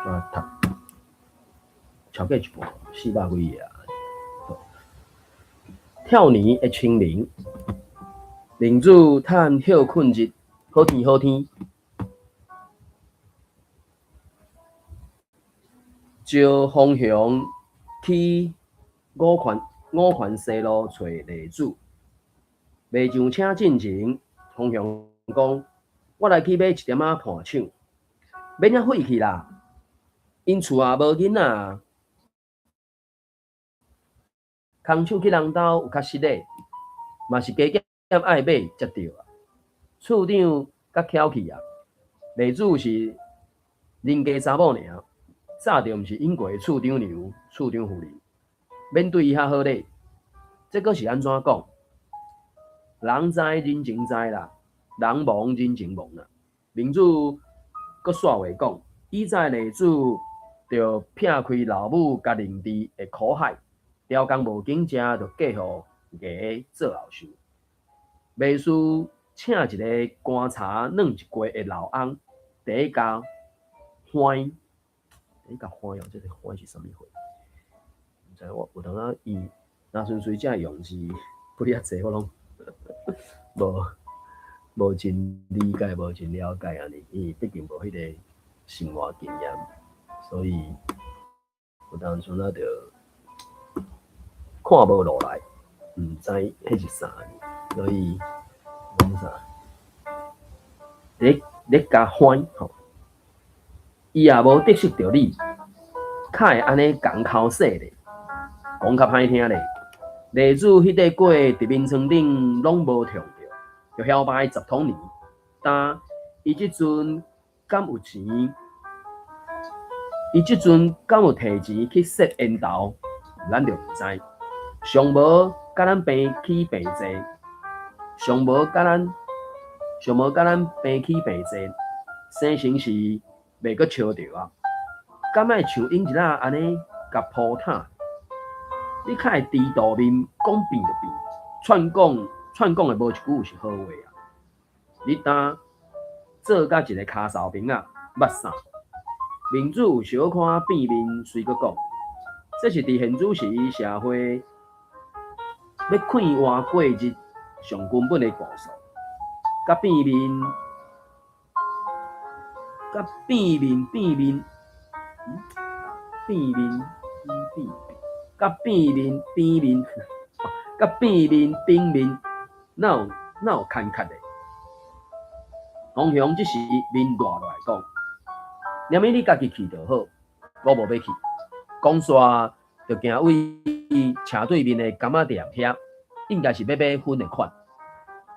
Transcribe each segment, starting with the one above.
啊，讀超過一半，四百幾頁啊。跳年的清明，明主趁歇睏日，好天好天，招方雄去五權西路揣麗子，未上車進前，方雄講：我來去買一點仔伴手，免遐費氣啦。𪜶厝也無囡仔，空手去人兜有較失禮，嘛是加減愛買才對啊。處長較巧氣啊，麗子是鄰家查某爾，早就毋是永過的處長娘、處長夫人，免對伊較好咧。這閣是按怎講？人知人情知啦，人亡人情亡啦。明主閣煞話講，以前麗子著撇開老母佮認知的苦海，刁工無景食，就嫁予牙做後岫。袂輸請一个棺柴軟一鍋的老翁，第一家歡，第一家歡哦，這个歡是啥物貨？毋知我有當仔伊若純粹這用字不哩遐濟，我攏無真理解，無真了解按呢，因為畢竟無彼个生活經驗，所以有當陣仔就看無落來，毋知彼是啥，所以講啥？你共歡吼，伊也無得失著你，較會按呢仝剾洗咧，講較歹聽咧。麗子彼塊粿佇眠床頂攏無燙著，就囂擺十通年。但伊這陣敢有錢？伊這陣敢有提錢去踅煙頭？咱就毋知。上無共咱病起病坐，上無共咱病起病坐，生成時袂閣笑著啊！敢愛像永一仔按呢共鋪毯？你較會豬肚面講變就變，串講串講的無一句是好話啊！你當做甲一个跤梢兵仔，捌啥？明主有小可變面，隨閣講，這是佇現主時社會欲快活過日上根本的故事。佮變面，佮變面變面，變面變，佮變面變面，佮變面變面，哪有哪有牽強的？方雄這時面熱落來講：連物你家己去就好，我無欲去。講煞就行位斜對面的柑仔店遐，應該是欲買粉的款。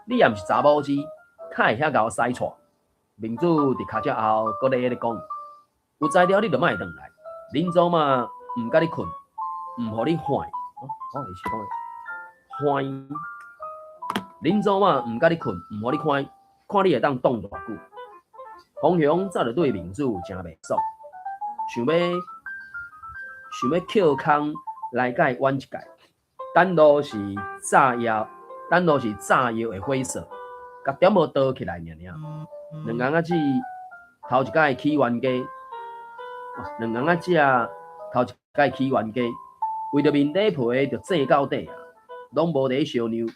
你也毋是查某子，較會遐𠢕使掣。明主佇跤跡後閣咧咧講：有才調你就莫轉來，恁祖媽毋佮你睏，毋予你歡。哦，伊是講歡。恁祖媽毋佮你睏，毋予你歡，看你會當擋偌久。方雄早就對明主誠袂爽，想欲抾空來共伊冤一界。等路是炸藥，等路是炸藥的火勢，共點仔倒起來爾爾。兩翁仔姊頭一擺起冤家，兩翁仔姊頭一擺起冤家，為著面底皮就爭到底啊，攏無佇相讓。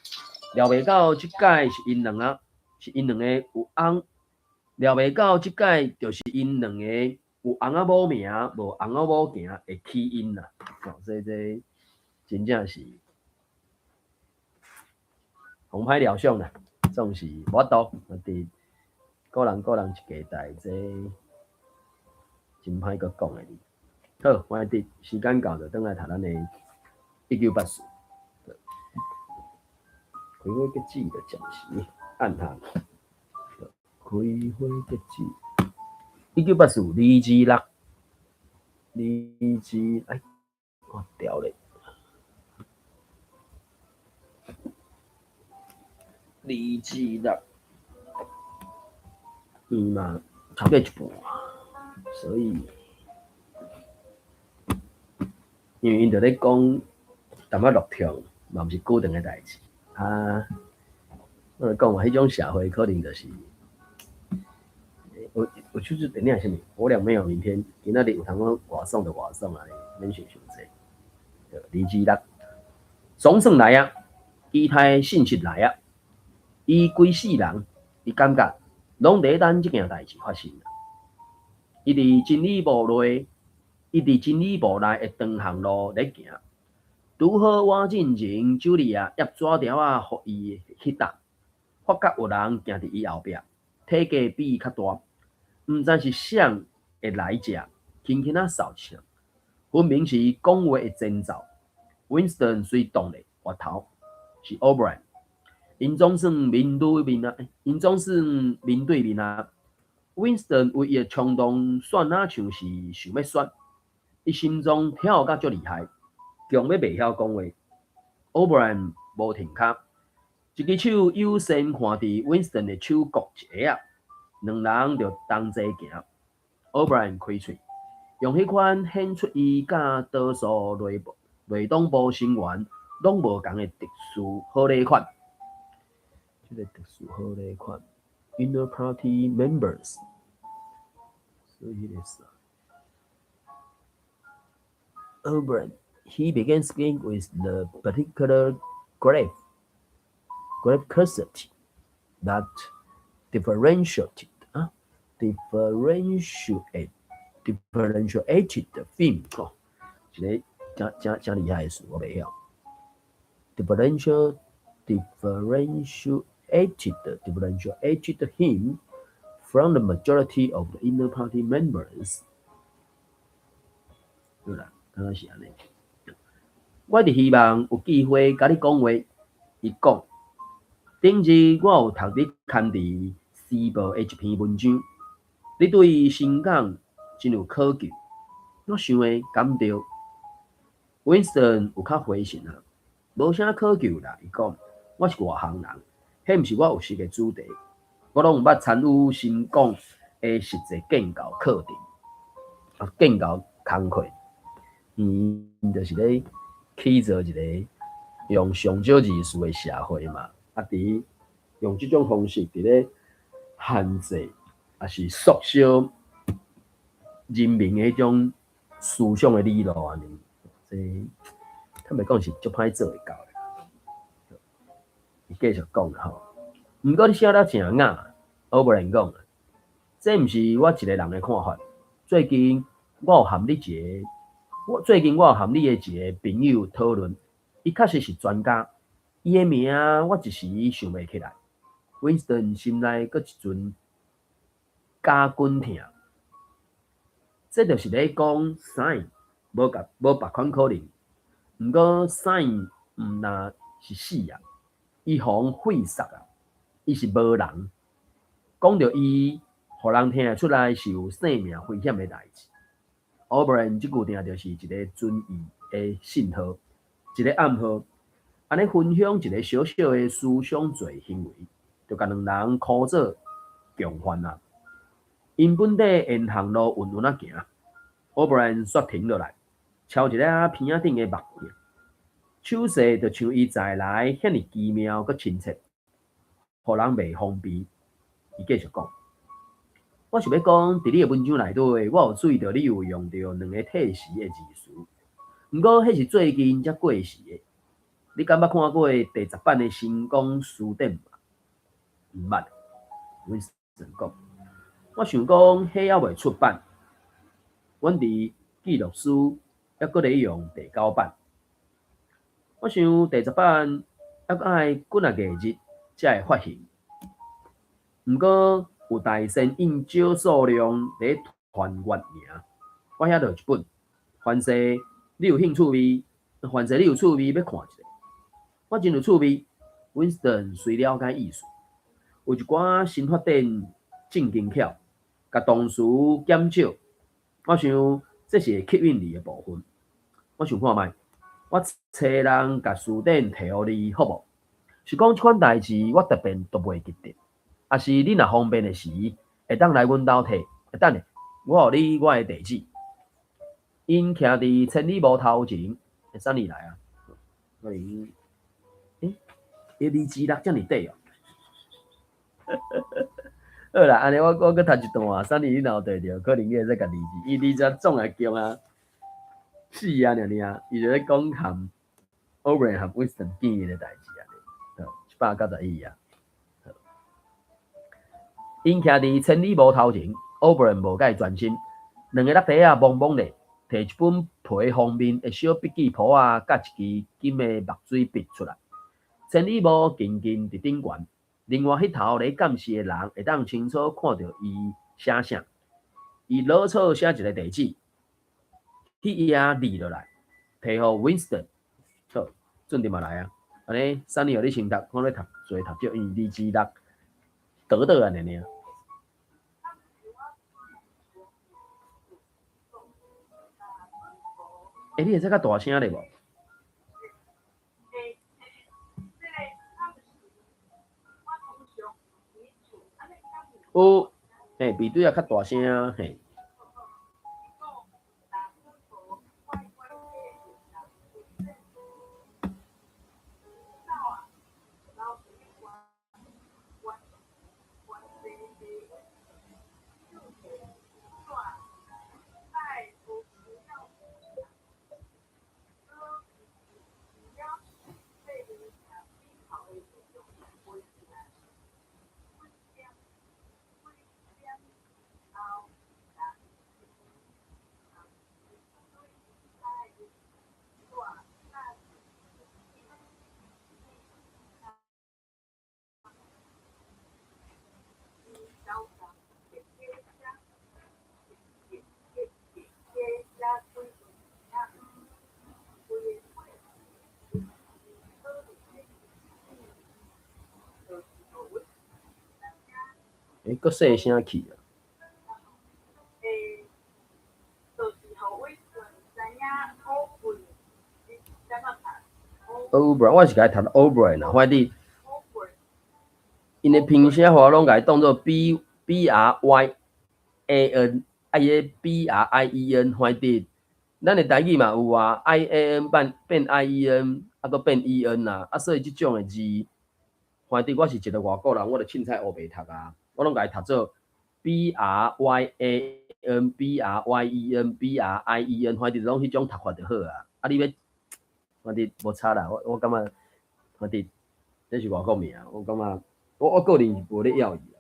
料袂到這擺是𪜶兩个，是𪜶兩個有翁。料袂到這擺就是𪜶兩个有翁仔某名，無翁仔某行的起因啦。哦，所以這真正是紅歹料想啦，總是無法度。佇個人個人一家代，這真歹閣講的。好，我佇時間到就轉來讀咱的1984。開花結籽就暫時按下。開花結籽，1984二二六，二二哎，我掉咧。二二六，伊嘛超過一半，所以因為𪜶就咧講淡仔落跳，嘛毋是固定的代誌啊。我就講話，彼種社會可能就是有有出出電影啥物？我倆沒有明天。今仔日有通講外爽就外爽啊，免想傷濟。二至六，總算來啊！期待信息來啊！伊規世人，伊感覺攏佇等這件代誌發生。伊佇真理部內的長巷路咧行，拄好倚進前，茱莉亞挹紙條仔予伊彼搭，發覺有人行佇伊後壁，體格比伊較大，毋知是啥的來者，輕輕仔掃一聲，分明是講話的前奏。Winston 隨動咧，回頭是 O'Brien，𪜶總算面對面啊，𪜶總算面對面啊。Winston 為伊的衝動選啊像是想欲選，伊心臟跳甲足厲害，強欲袂曉講話。O'Brien 無停跤，一支手優先看佇 Winston 的手國一下仔，兩人就同齊行。O'Brien 開喙，用彼款顯出伊佮多數內黨部成員攏無仝的特殊好禮款。這个特殊好禮款，Inner Party Members，所以彼个啥？O'Brien, he began speaking with the particular grave courtesy that differentiated him 吼，一个誠誠誠厲害的詞，我袂曉。Differentiated him from the majority of the inner party members。對啦，敢若是按呢。我一直希望有機會共你講話。伊講，頂日我有讀你刊佇時報的一篇文章，你對新港真有考究，我想的敢對？Winston 有較回神啊，無啥考究啦。伊講，我是外行人，彼毋是我有識的主題，我攏毋捌參與新港的實際建構課程，啊，建構工課。就是咧起造一個用上少人數的社會嘛，啊，佇用這種方式佇咧限制，抑是縮小人民的彼種思想的理路按呢，這坦白講是足歹做會到的。伊繼續講吼，毋過你寫得誠雅，O'Brien 講，這毋是我一個人的看法。最近我有和你的一個朋友討論，伊確實是專家，伊的名我一時想袂起來。Winston 心內閣一陣絞滾疼，這就是咧講啥？無共無別款可能。毋過啥毋若是死啊，伊予人血殺啊，伊是無人。講著伊，予人聽會出來是有性命危險的代誌。O'Brien 這句定就是一个存疑的信號，一个暗號。按呢分享一个小小的思想罪行為，就共兩人箍做共犯啊。𪜶本底沿巷路穩穩仔行，O'Brien 煞停落來，敲一下鼻仔頂的目鏡，手勢就像伊再來遐爾奇妙閣親切，予人袂防備。伊繼續講：我想欲講，佇你的文章內底，我有注意著你有用著兩个替時的字詞，毋過彼是最近才過時的。你敢捌看過第十版的新港辭典無？毋捌。Winston 講，我想講，彼猶未出版。阮佇記錄室猶閣咧用第九版。我想第十版猶閣愛幾若個日才會發行。毋過有大先印少數量佇傳閱爾，我遐就有一本。凡勢你有興趣未？凡勢你有趣味欲看一下。我真有趣味。Winston 雖了解意思，有一寡新發展正精巧，共動詞減少。我想這是會吸引你的部分。我想看覓，我揣人共辭典提予你好無？是講這款代誌我特別都袂記得，抑是你若方便的時，會當來阮兜提。等下，我予你我的地址。𪜶徛佇千里無頭前，啥年來啊？可能，欸，一二至六遮爾短哦。好啦，按呢我閣讀一段啊，Sunny 你若有綴著，可能你會使共字字，伊字才總會強啊，死啊爾爾，伊就咧講含 Owen 和 Winston 見面的代誌啊，好，191頁。𪜶徛佇千里無頭前，Owen 無共伊專心，兩个落地仔摸摸咧，提一本皮封面的小筆記簿仔，佮一支金的墨水筆出來。千里無緊緊佇頂懸，另外彼頭咧監視的人會當清楚看著伊寫啥。伊潦草寫一个地址，彼頁字落來，提予 Winston。好，準備嘛來啊！按呢，Sunny 予你先讀，看欲讀濟讀少，因為字六倒倒按呢爾。欸，你會使較大聲咧無？有，嘿，比對仔較大聲，嘿。欸，閣細聲去啊！Owen，我是共伊讀 Owen 啦，反正𪜶的拼寫法攏共伊當做 B B R Y A N，啊伊个 B R I E N，反正咱的台語嘛有啊，I A N 變變 I E N，啊閣變 E N 啊，啊所以這種的字，反正我是一个外國人，我就凊彩烏白讀啊，我攏共伊讀做 B R Y A N B R Y E N B R I E N，反正攏彼種讀法就好啊。啊你欲，反正無差啦，我感覺反正這是外國名，我感覺我個人是無咧要伊啦。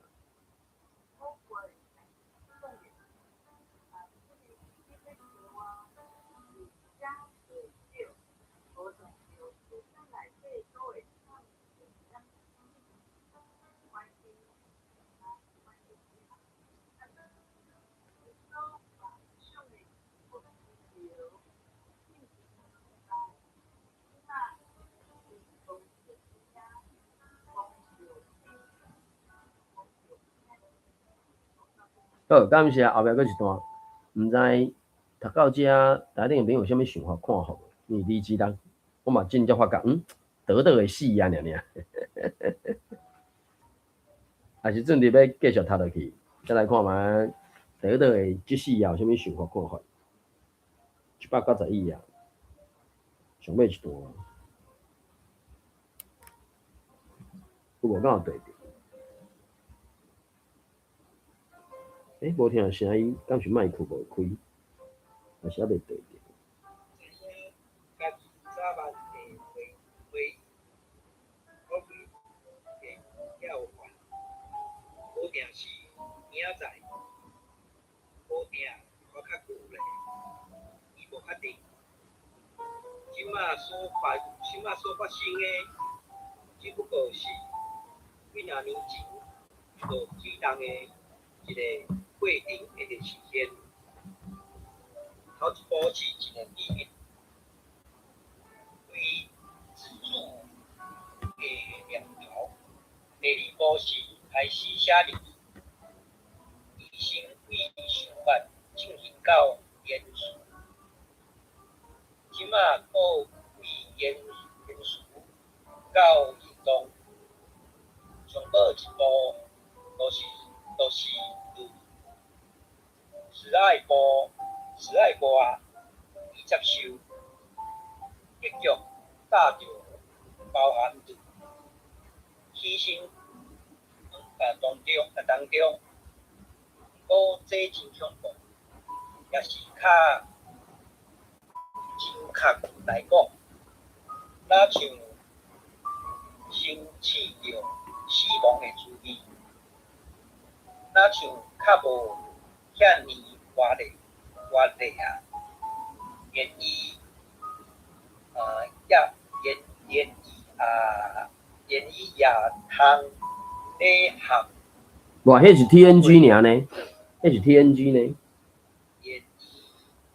好，感謝後壁閣一段，毋知讀到遮，台頂的朋友有啥物想法看法無？因為李志人，我嘛真正發覺，倒倒會死啊爾爾，還是準備欲繼續讀落去，再來看覓倒倒會這四頁有啥物想法看法？191頁，上尾一段，有無？敢有對著？欸，無聽聲音，敢是麥克無開，還是猶未對著？當中，毋過這真恐怖，也是較準確來講，若像嘗試著死亡的滋味，若像較無遐爾活咧活咧啊！然伊啊也然然伊啊然伊也通咧含。哇，彼是 TNG 爾呢？彼是 TNG 呢？然伊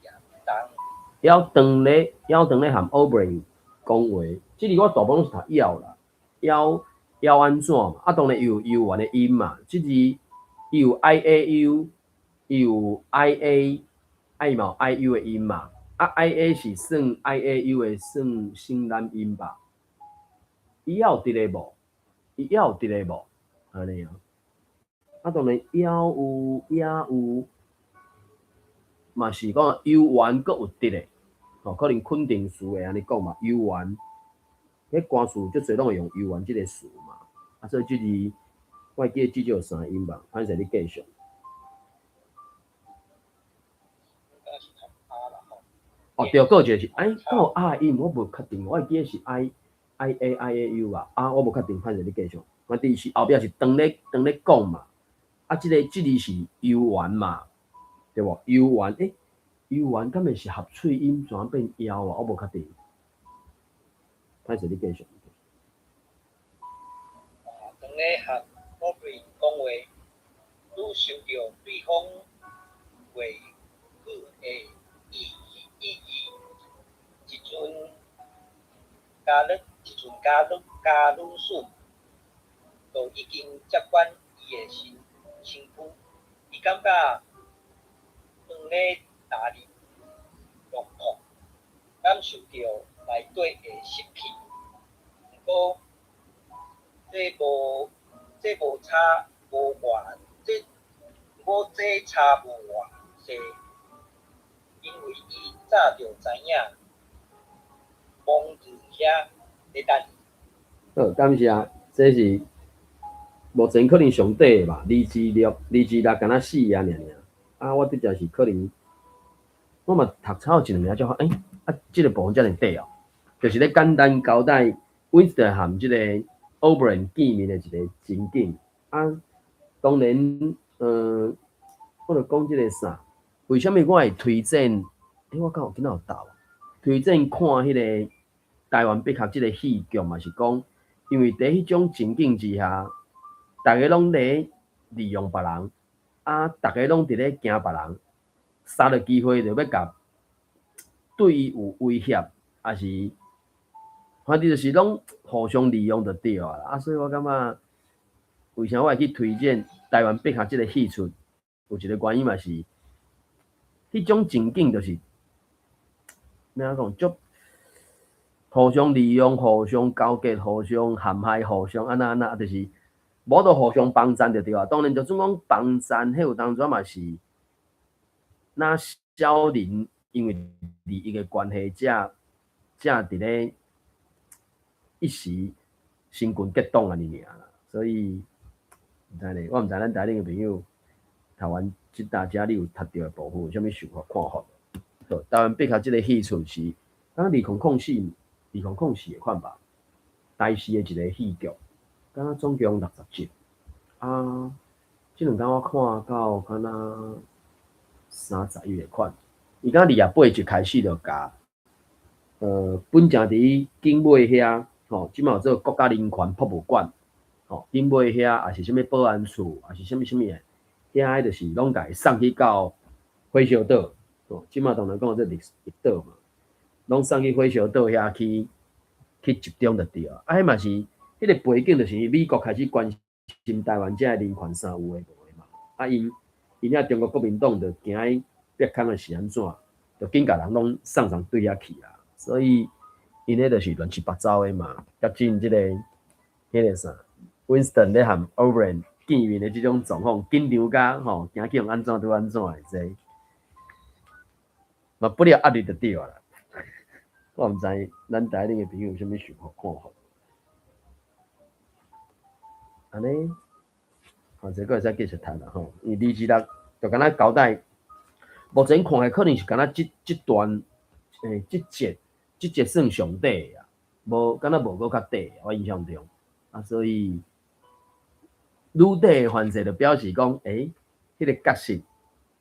也當猶當咧，猶當咧含 Oberyn 講話，這字我大部分攏是讀猶啦，猶猶按怎嘛？啊，當然有猶原的音嘛，這字伊有 IAU，伊有 IA，啊伊嘛有 IU 的音嘛，啊 IA 是算 IAU 的算省懶音吧？伊猶有佇咧無？伊猶有佇咧無？按呢啊？啊，當然猶有也有，嘛是講猶原閣有佇咧，吼，可能肯定詞會按呢講嘛，猶原，彼歌詞足濟攏會用猶原這個詞嘛，啊，所以這字我會記得至少有三音吧，歹勢你繼續。應該是讀啊啦吼。哦，對，閣有一個是，欸，敢有啊的音，我無確定，我會記得是 I A I A U 吧，啊，我無確定，歹勢你繼續。反正是後壁是當咧當咧講嘛，啊，這個這字是猶原嘛，對無？猶原，欸，猶原敢會是合喙音轉變枵啊？我無確定。歹勢你繼續。啊，當咧和 Oberyn 講話，愈想著對方話語的意義，一陣加魯一陣加魯加魯斯就已經接管伊的身軀，伊感覺當咧踏入落礦，感受著內底的濕氣。毋過，這無差無偌，這毋過這差無偌濟，因為伊早就知影蒙佇遐咧等伊。好，感謝，這是目前可能上短的吧，26，26敢若四頁爾爾。啊，我拄才是可能，我嘛讀冊有一兩下才發，欸，啊，這個部分遮爾短哦，就是咧簡單交代 Winston 和這個 Oberyn 見面的一個情景。啊，當然，我就講這個啥？為啥物我會推薦？欸，我敢有今仔有鬥？推薦看彼個台灣碧殼這個戲劇嘛，是講，因為佇彼種情景之下，逐家攏咧利用別人，啊，逐家攏佇咧驚別人，捎著機會就欲共對伊有威脅，抑是反正就是攏互相利用就對啊。啊，所以我感覺，為啥我會去推薦台灣碧殼這個戲出？有一個原因嘛是，彼種情景就是，欲按怎講，足互相利用、互相勾結、互相陷害、互相按怎按怎，就是無法度互相幫贊就對啊。當然，就算講幫贊，彼有當陣嘛是，若小人因為利益的關係，才佇咧一時成群結黨按呢爾啦。所以，毋知咧，我毋知咱台頂的朋友讀完這大家你有讀著的部分有啥物想法看法？好，台灣碧殼這個戲出是，敢2004，2004的款吧，台視的一個戲劇，敢若總共60集。啊，這兩工我看到敢若31的款，伊敢28集開始就共，本正佇景尾遐，吼，這馬有做國家人權博物館，吼，景尾遐，抑是啥物保安處，抑是啥物啥物的，遐就是攏共伊送去到火燒島，吼，這馬當然講這綠綠島嘛，攏送去火燒島遐去集中就對啊。啊，彼嘛是，彼個背景就是美國開始關心台灣這个人權啥有的無的嘛。啊，𪜶遐中國國民黨就驚伊逼空的是按怎，就緊共人攏送送對遐去啊。所以，𪜶彼就是亂七八糟的嘛。接近這個，彼個啥，Winston 咧和 Oberyn 見面的這種狀況，緊張甲吼，驚去予按怎拄按怎的這，嘛不了壓力就對啊啦。我毋知咱台頂的朋友有啥物想法看法。按呢，吼，這個會使繼續讀啦吼。因為26就敢若交代，目前看來可能是敢若這段，這節算上底啊，無敢若無閣較底，我印象中。啊，所以愈底的範勢就表示講，彼個角色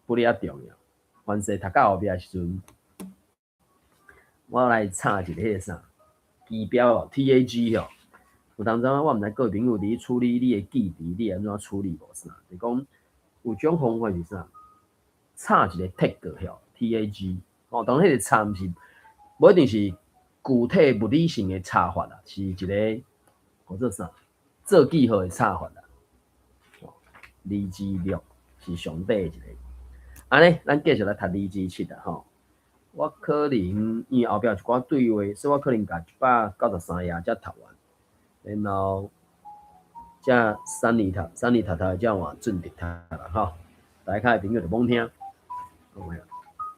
不哩較重要。凡勢讀到後壁時陣，我來插一個彼個啥，記標哦，TAG 吼。有當陣我毋知各位朋友佇處理你的記憶，你按怎處理無啥？就講有種方法是啥？插一個 tag 吼，TAG 吼，當然彼個插毋是，無一定是具體物理性的插法啦，是一個叫做啥？做記號的插法啦。26是上底一個。按呢，咱繼續來讀27啦吼。我可能因為後壁有一寡對話，所以我可能共193頁才讀完，然後才三年讀，三年讀讀才換準直讀啦吼。大家的朋友就罔聽。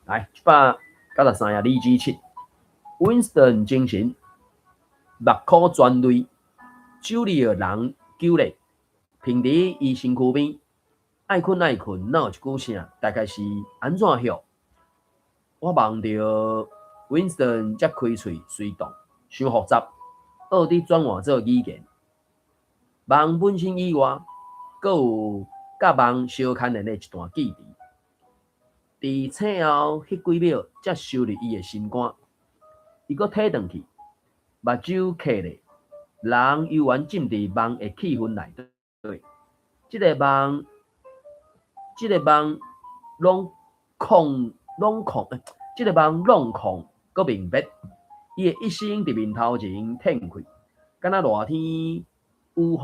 來，193頁27，Winston 精神，目苦全淚，酒裡的人久咧，平佇伊身軀邊，愛睏愛睏，哪有一句聲？大概是按怎歇？我望著 Winston 才開喙隨動，傷複雜，學佇轉換做語言。夢本身以外，閣有佮夢相牽連的一段記憶。佇醒後彼幾秒，才收入伊的心肝。伊閣體轉去，目睭瞌咧，人猶原浸佇夢的氣氛內底。這個夢攏空，攏空，這個夢攏空，閣明白。伊的一生佇面頭前褪去，敢若熱天雨雨，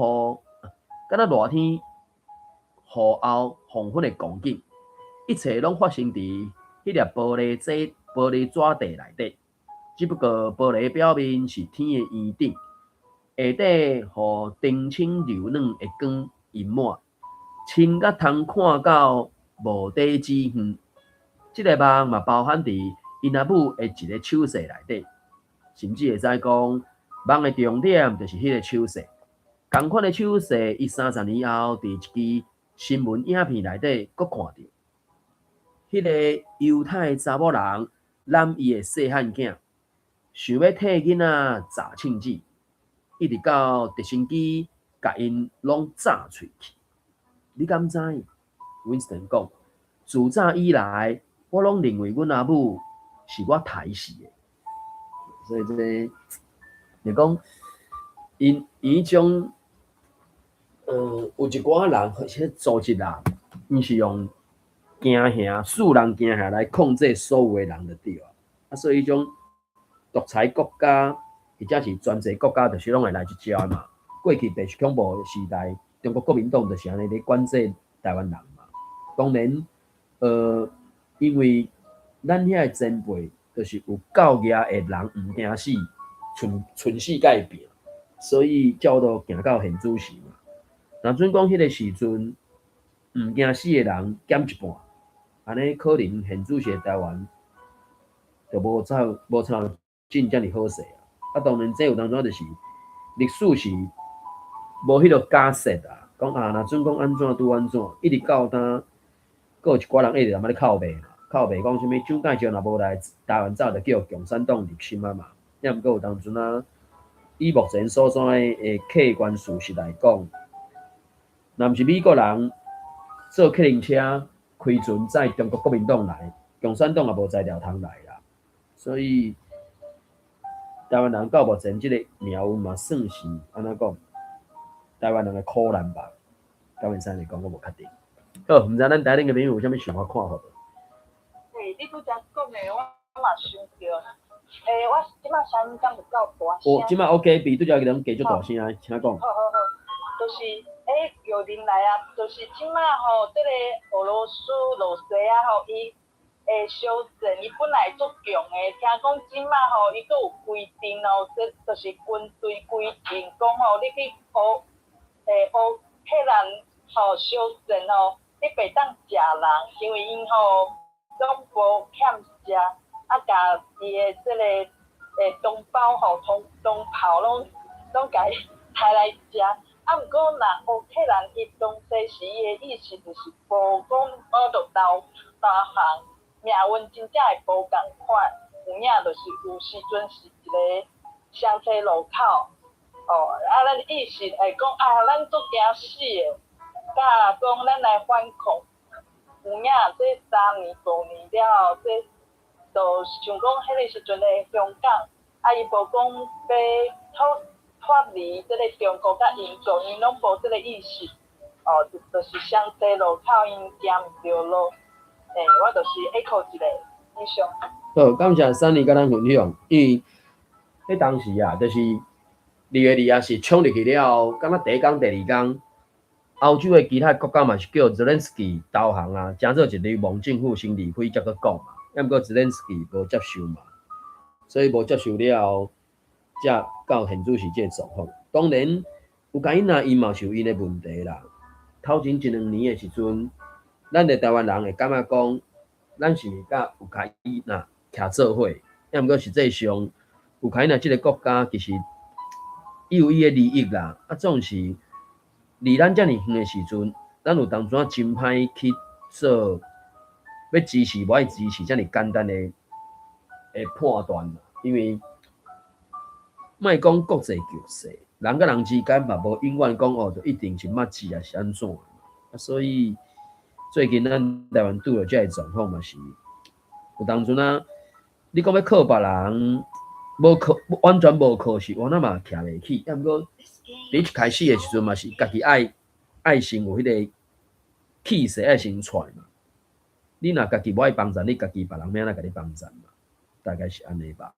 敢若熱天雨後黃昏的光景。一切攏發生佇彼粒玻璃紙塊內底，只不過玻璃表面是天的圓頂，下底予澄清柔軟的光陰滿，深甲通看到無底之遠。這個夢嘛包含佇𪜶阿母的一个手勢內底，甚至會使講，夢的重點就是彼个手勢。仝款的手勢，伊30年後佇一支新聞影片內底閣看著。彼个猶太查某人攬伊的細漢囝，想欲替囡仔炸銃子，一直到直升機共𪜶攏炸碎去。你敢知？Winston 講，自早以來，我攏認為阮阿母是我刣死的。所以這個，就講，𪜶伊種，有一寡人，彼組織啦，𪜶是用驚嚇、使人驚嚇來控制所有的人就對啊。啊，所以彼種獨裁國家或者是專制國家，就是攏會來這招嘛。過去白色恐怖時代，中國國民黨就是按呢咧管制台灣人嘛。當然，因為咱遐的前輩，就是有夠額的人毋驚死，賰死共伊拚，所以才有法度行到現此時嘛。若準講彼个時陣，毋驚死的人減一半，按呢可能現此時的台灣就無親像真遮爾好勢啊。啊，當然這有當陣就是歷史是無彼個假設啊，講啊，若準講按怎拄按怎，一直到今，閣有一寡人一直踮咧哭賣，哭賣講啥物蔣介石若無來台灣，早就叫共產黨入侵啊嘛。抑毋過有當陣啊，以目前所知的客觀事實來講，若毋是美國人坐客運車開船載中國國民黨來，共產黨也無才調通來啦。所以台灣人到目前這個命運嘛，算是按怎講，台灣人的苦難吧。敢會使來講，我無確定。好，毋知咱台頂的朋友有啥物想法看法無？欸，你拄才講的，我嘛想著。欸，我這擺聲音敢有夠大聲？哦，這擺 OK，比拄才個人加足大聲，請講。好好好，就是欸，有人來啊，就是這擺吼，這个俄羅斯羅西亞吼，伊會小戰，伊本來足強的，聽講這擺吼，伊閣有規定哦，這就是軍隊規定講吼，你去烏克蘭吼小戰吼，你袂當食人，因為𪜶吼攏無欠食。啊，共伊的這个同胞吼，同袍攏共伊刣來食，啊，毋過若烏克蘭伊當時時伊的意思就是無講我就投降，命運真正會無仝款，有影就是有時陣是一個雙岔路口。哦，啊，咱意識會講啊，咱足驚死的，佮講咱來反抗，有影這3年5年了後，這就像講彼个時陣的香港，啊，伊無講欲脫離這個中國佮英國，𪜶攏無這個意識，哦，就是雙岔路口，𪜶行毋著路。欸，我就是 echo 一下，以上。好，感謝珊妮佮咱分享，因為彼當時啊，就是2月2啊是衝入去了後，敢若第一工、第二工，歐洲的其他國家嘛是叫澤連斯基投降啊，成做一流亡政府先離開才閣講嘛。啊，毋過澤連斯基無接受嘛，所以無接受了後，才到現此時這个狀況。當然，烏克蘭伊嘛是有𪜶的問題啦。頭前一兩年的時陣，咱的台灣人會感覺講，咱是佮烏克蘭徛做伙，啊，毋過實際上，烏克蘭這个國家其實伊有伊的利益啦。啊，總是離咱遮爾遠的時陣，咱有當陣真歹去做，欲支持無愛支持遮爾簡單的判斷，因為莫講國際局勢，人佮人之間嘛無永遠講哦，就一定是默契抑是按怎。啊，所以最近咱台灣拄著這个狀況嘛是，有當陣啊，你講欲靠別人，無靠完全無靠是，我那嘛徛袂起。啊，毋過佇一開始的時陣嘛是家己愛先有彼个氣勢愛先出來嘛。你若家己無愛幫贊，你家己別人欲按怎共你幫贊嘛？大概是按呢吧。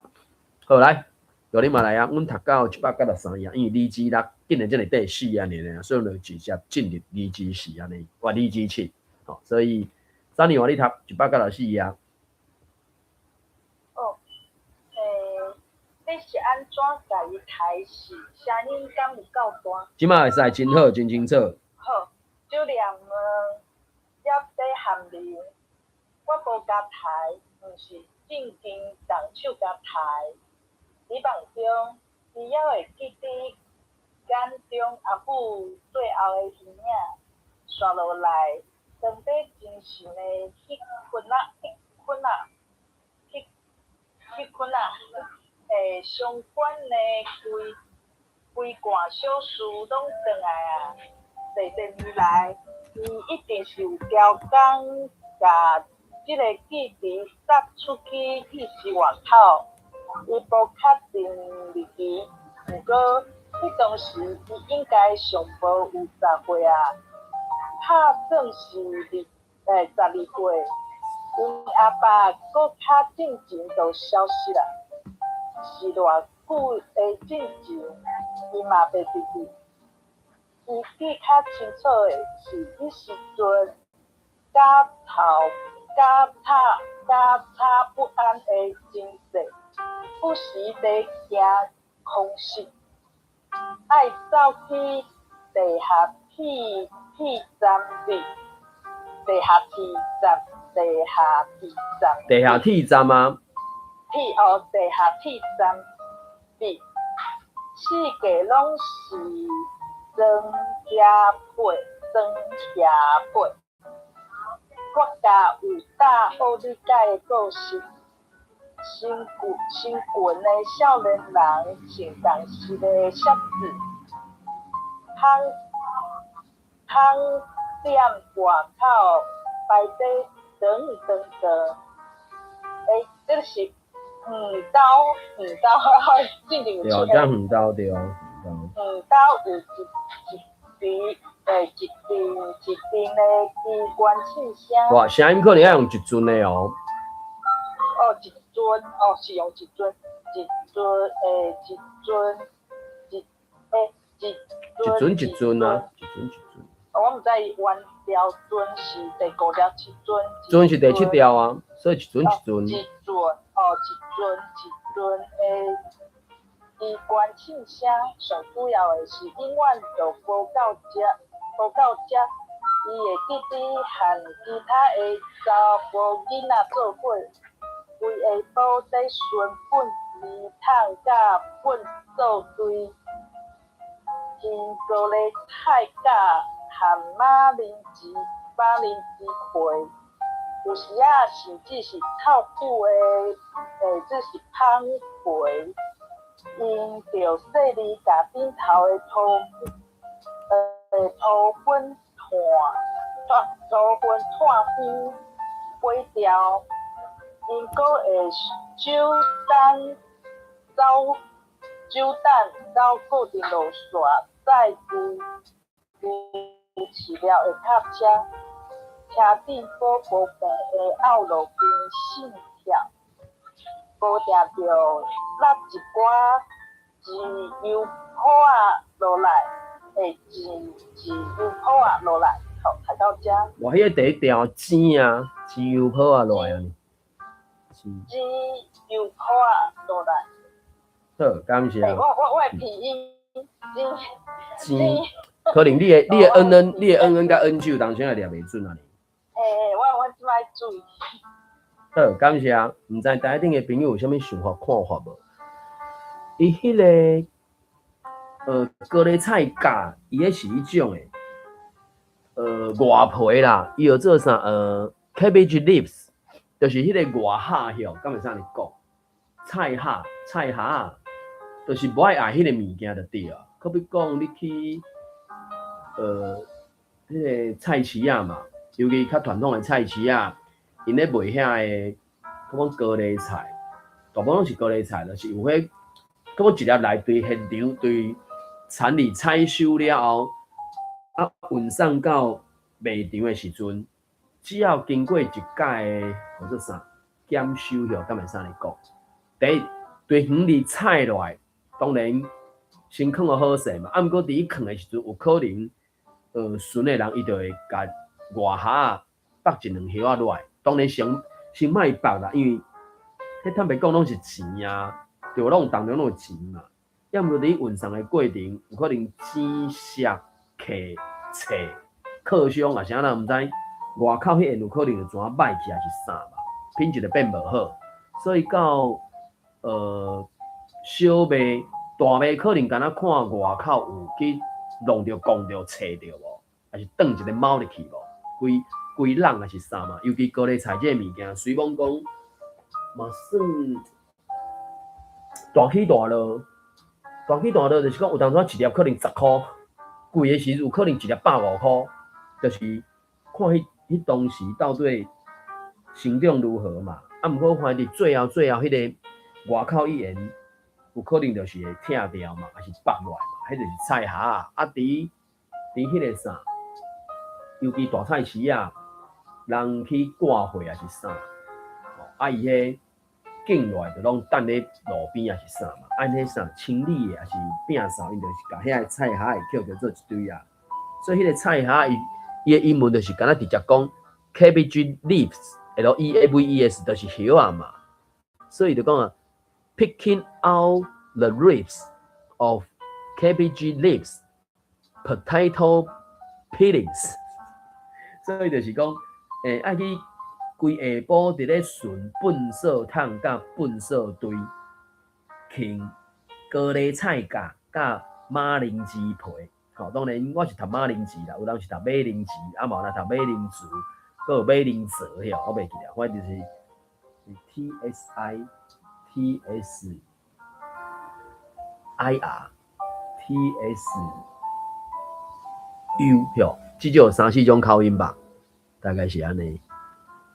好來，到你嘛來啊，阮讀到163頁，因為26竟然遮爾短四按呢，所以就直接進入24按呢，或27，吼，所以三年換你讀164頁。哦，欸，你是按怎共伊刣死？聲音敢有夠大？這馬會使真好，真清楚。好，就連問也佇含認，我無共刣，毋是正經動手共刣。佇夢中，伊猶會記得眼中阿母最後的形影。紲落來，藏佇精神的彼份仔、彼份仔、彼彼份仔，欸，相關的規規罐小事攏轉來啊！濟濟年來，伊一定是有刁工共這个記憶撒出去意識外口。伊無確定日期，毋過彼當時伊應該上無有10歲啊，拍算是12歲。𪜶阿爸閣較進前就消失啦，是偌久的進前，伊嘛袂記得。伊記較清楚的是，彼時陣甲頭甲吵甲吵不安的情勢，不時佇驚空襲，愛走去地下鐵站裡，地下鐵站，地下鐵站，地下鐵站啊？鐵哦，地下鐵站裡，四界攏是裝甲被，裝甲被。我家有搭奧理解的故事，新舊新群的少年人穿仝式的靴子，烘烘店外口排佇長長長。欸，這個是黃豆，黃豆，進前有對，這黃豆對，黃豆。黃豆有一一陣，欸，一陣一陣的機關槍聲。哇，聲音可能愛用一陣的哦。哦，一陣，哦，是用一陣，一陣，欸，一陣，一，欸，一一陣一陣啊，一陣一陣。我毋知伊原調陣是第五調七陣。陣是第七調啊，所以一陣一陣。一陣，哦，一陣一陣的機關槍聲，上主要的是永遠就無到遮，無到遮，伊會記得和其他的查埔囡仔做伙，規下晡佇巡糞池桶佮糞掃堆。添高麗菜角和馬鈴薯皮，有時仔甚至是臭久的，這是芳皮，用著細膩共頂頭的土粉炭粉洗掉，𪜶閣會守等走固定路線，載牛飼料的卡車，車頂寶寶病的漚路邊糞跳，無定著落一寡糋油泡仔落來，糋油泡仔落來，好，讀到遮。我彼個第一條糋啊，糋油泡仔落來啊。糋油泡仔落來。好，感謝。我的鼻音，糋，可能你的 N N，你的 N N 佮 N 九當時會掠袂準啊。我這擺注意。好，感謝。毋知台頂的朋友有啥物想法看法無？伊彼个高麗菜角，伊彼是彼種的，外皮啦，伊叫做啥？Cabbage leaves，就是彼个外葉葉，敢會使按呢講？菜葉、菜葉，就是無愛愛彼個物件就對啊。可比講你去，彼个菜市仔嘛，尤其較傳統的菜市仔，𪜶咧賣遐个，可講高麗菜，大部分攏是高麗菜，就是有彼，可講一粒來對現場對田裡採收了後，運送到賣場的時陣，只要經過一擺的叫做啥檢修吼，敢會使按呢講？第一，對園裡採落來，當然先囥予好勢嘛。毋過佇伊囥的時陣，有可能，巡的人伊就會共外葉仔剝一兩葉仔落來。當然先莫剝啦，因為彼坦白講攏是錢啊，對，攏當中攏有錢嘛。抑毋過佇運送的過程，有可能錢石、客、冊、客傷啊，啥人毋知，外口彼個有可能就怎歹去，還是啥嘛，品質就變無好。所以到小賣、大賣，可能敢若看外口有去弄著、摃著、切著無，還是斷一个貓入去無，規規籠還是啥嘛？尤其高麗菜這个物件，雖罔講嘛算大起大落，大起大落就是講有當時一粒可能10箍，貴的時有可能一粒150箍，就是看彼當時到底成長如何嘛。毋過反正最後最後彼个外口語言有可能就是會拆掉嘛，還是剝落來嘛，彼就是菜葉仔。佇彼個啥，尤其大菜市仔，人去掛貨還是啥，伊彼揀落來就攏等咧路邊還是啥嘛，按彼啥清理的，還是摒掃，𪜶就是共遐個菜葉會抾著做一堆啊。所以彼個菜葉伊的英文就是敢若直接講 cabbage leaves，L E A V E S，就是葉仔嘛。所以就講啊，picking out the leaves of cabbage leaves, potato peelings。所以就是講，愛去規下晡佇咧巡糞掃桶佮糞掃堆，抎高麗菜角佮馬鈴薯皮。吼，當然我是讀馬鈴薯啦，有人是讀馬鈴薯，嘛有人讀馬鈴薯，閣有馬鈴薯遐，我袂記得，反正就是 T S I T S I R T S U 吼，至少有三四種口音吧，大概是按呢。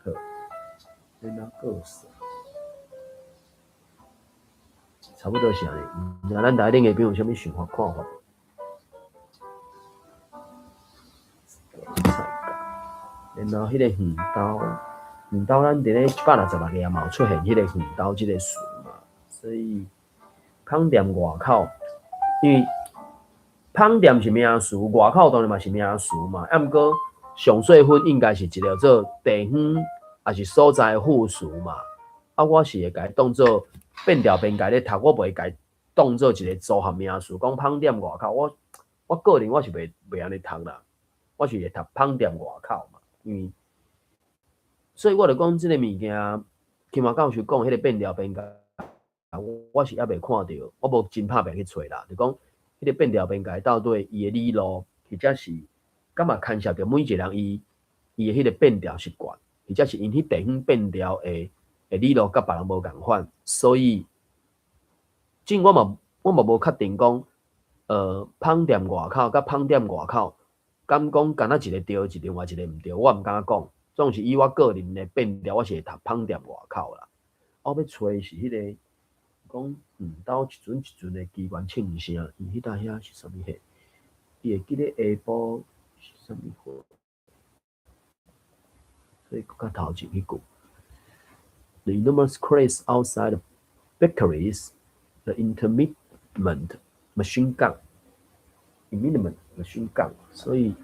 好，然後閣有啥？差不多是按呢。毋知咱台頂的朋友有啥物想法看法？然後彼個魚兜，魚兜咱佇咧166頁嘛有出現彼個魚兜這個詞嘛，所以芳店外口，因為芳店是名詞，外口當然嘛是名詞嘛。毋過上細分應該是一個做地方，抑是所在副詞嘛。我是會共伊當做變調邊界咧讀，我袂共伊當做一個組合名詞，講芳店外口。我個人我是袂按呢讀啦，我是會讀芳店外口嘛，因為所以我就講這个物件，金華教授講彼个變調邊界，我是猶未看著，我無真拍拼去揣啦。就講彼個變調邊界到底伊的理路，或者是敢嘛牽涉著每一個人伊伊的彼個變調習慣，或者是𪜶彼地方變調的的理路佮別人無仝款，所以，這我嘛我嘛無確定講，芳店外口佮芳店外口，敢講敢若一個對，一另外一個毋對，我毋敢講。總是以我個人的變調，我是會讀芳店外口啦。我欲揣是彼個講遠兜一陣一陣的機關槍聲，伊彼搭遐是啥物貨？伊會記咧下晡是啥物貨？所以閣較頭前彼句，The enormous crates outside the bakeries, the intermittent machine gun, intermittent machine gun，所以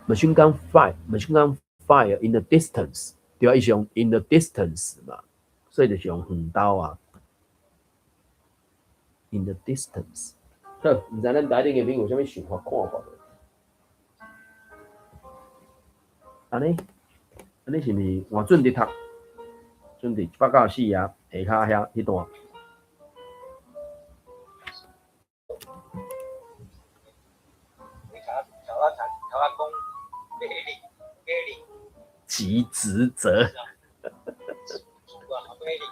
machine gun fire, machine gun fire in the distance，對啊，伊是用 in the distance 嘛，所以就是用遠兜啊，in the distance。好，毋知咱台頂的朋友有啥物想法看法無？按呢，按呢是毋是換準佇讀？準佇194頁下跤遐彼段。你頭頭仔頭頭仔講馬鈴馬鈴及職責。啊，馬鈴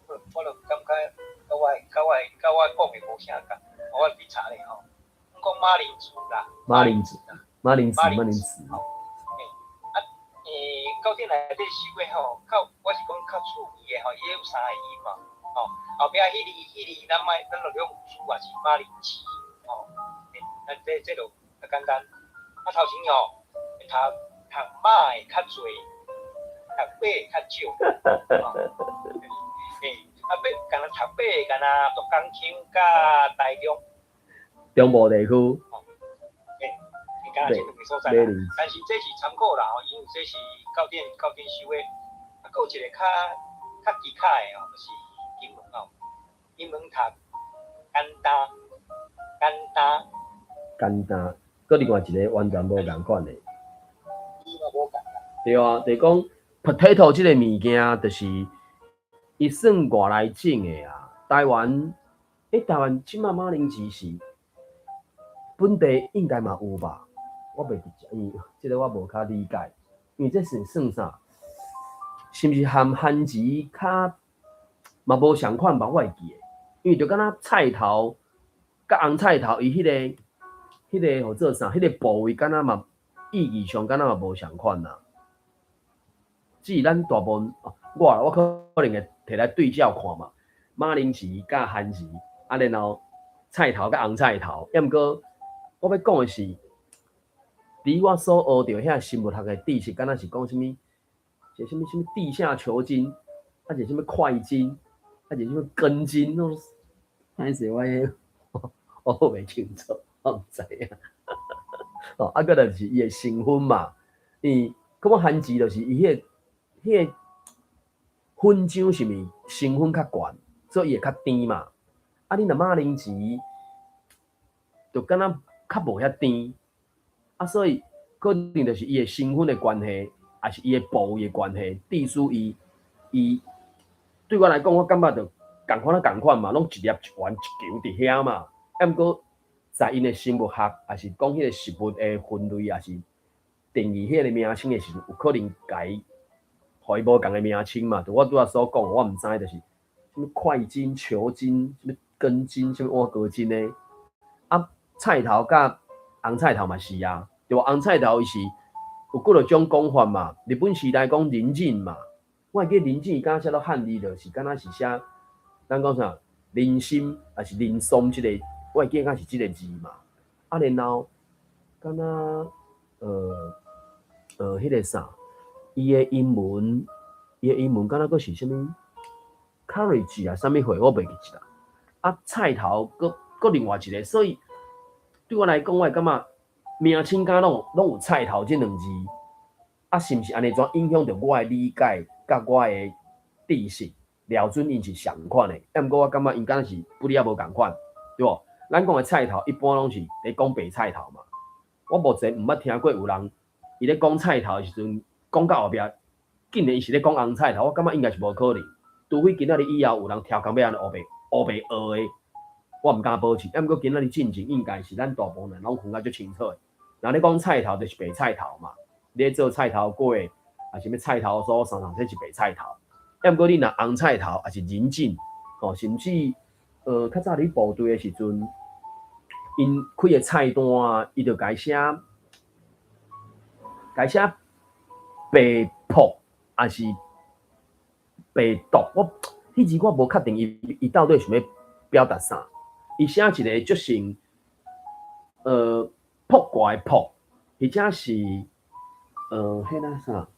我我就感覺佮我佮我佮我講的無啥仝，我去查咧吼，講馬鈴薯啦，馬鈴薯，馬鈴薯，馬鈴薯。啊，教典內底收的吼，較我是講較趣味的吼，伊有三個音嘛，吼，後壁彼字彼字咱莫咱就用薯也是馬鈴薯，吼，咱這這就較簡單。啊，頭前吼，讀讀馬的較濟，讀馬的較少，吼，啊，馬敢若讀馬的敢若鹿港腔佮台中，中部地區。敢若這兩个所在啦，但是這是參考啦吼，因為這是教典教典收的。啊，閣有一個較較奇巧的吼，就是金門吼，金門讀簡單簡單。簡單，閣另外一個完全無仝款的。伊嘛無仝啦。對啊，就是講 potato 這個物件，就是伊算外來種的啊。台灣，台灣這擺馬鈴薯是本地應該嘛有吧？我袂直接，因為這個我無較理解，因為這是算啥？是毋是含番薯較嘛無相款吧？我會記得，因為就敢若菜頭佮紅菜頭，伊彼個彼個號做啥？彼個部位敢若嘛意義上敢若嘛無相款啊。只是咱大部分，我我可能會提來對照看嘛，馬鈴薯佮番薯，啊，然後菜頭佮紅菜頭，抑毋過我欲講的是，佇我所學著遐生物學的知識，敢若是講啥物？一个啥物啥物地下球菌，啊一個啥物塊菌，啊一個啥物根菌，攏歹勢我彼我袂清楚，我毋知影。哦，啊，閣就是伊的成分嘛，因為感覺番薯就是伊彼個彼個粉漿是毋是成分較懸，所以伊會較甜嘛。啊，你若馬鈴薯，就敢若較無遐甜。啊，所以可能就是伊的成分的關係，抑是伊的部位的關係，致使伊伊對我來講，我感覺就仝款仔仝款嘛，攏一粒一丸一球佇遐嘛。啊，毋過在𪜶的生物學，抑是講彼個食物的分類，抑是定義彼個名稱的時陣，有可能共伊予伊無仝的名稱嘛。就我拄仔所講，我毋知就是啥物塊菌、球菌、啥物根菌、啥物碗糕菌的。啊，菜頭佮紅菜頭嘛是啊，對無？紅菜頭伊是有幾若種講法嘛。日本時代講人參嘛，我會記人參伊敢寫做漢字就是敢若是寫，咱講啥人參抑是人參這個，我會記敢是這個字嘛。啊，然後敢若彼個啥，伊的英文，伊的英文敢若閣是啥物 cabbage 啊，啥物貨我袂記得啦。啊，菜頭閣閣另外一個，所以對我來講，我會感覺名稱敢攏攏有菜頭這兩字，啊，是毋是按呢怎影響著我的理解佮我的知識？料準𪜶是相款的，啊，毋過我感覺𪜶敢若是不離也無仝款，對無？咱講的菜頭一般攏是佇講白菜頭嘛。我目前毋捌聽過有人伊咧講菜頭的時陣，講到後壁，竟然伊是咧講紅菜頭，我感覺應該是無可能。除非今仔日以後有人超工欲按呢烏白烏白學的，我毋敢保證。啊，毋過今仔日進前應該是咱大部分人攏分甲足清楚的。若你講菜頭就是白菜頭嘛，你咧做菜頭粿，啊啥物菜頭酥啥啥，這是白菜頭。啊，毋過你若紅菜頭，抑是人參，吼，甚至較早佇部隊的時陣，𪜶開的菜單啊，伊就共伊寫白朴，抑是白毒。我彼字我無確定伊到底想欲表達啥。伊寫一個足像卜卦的卜，或者是彼個啥？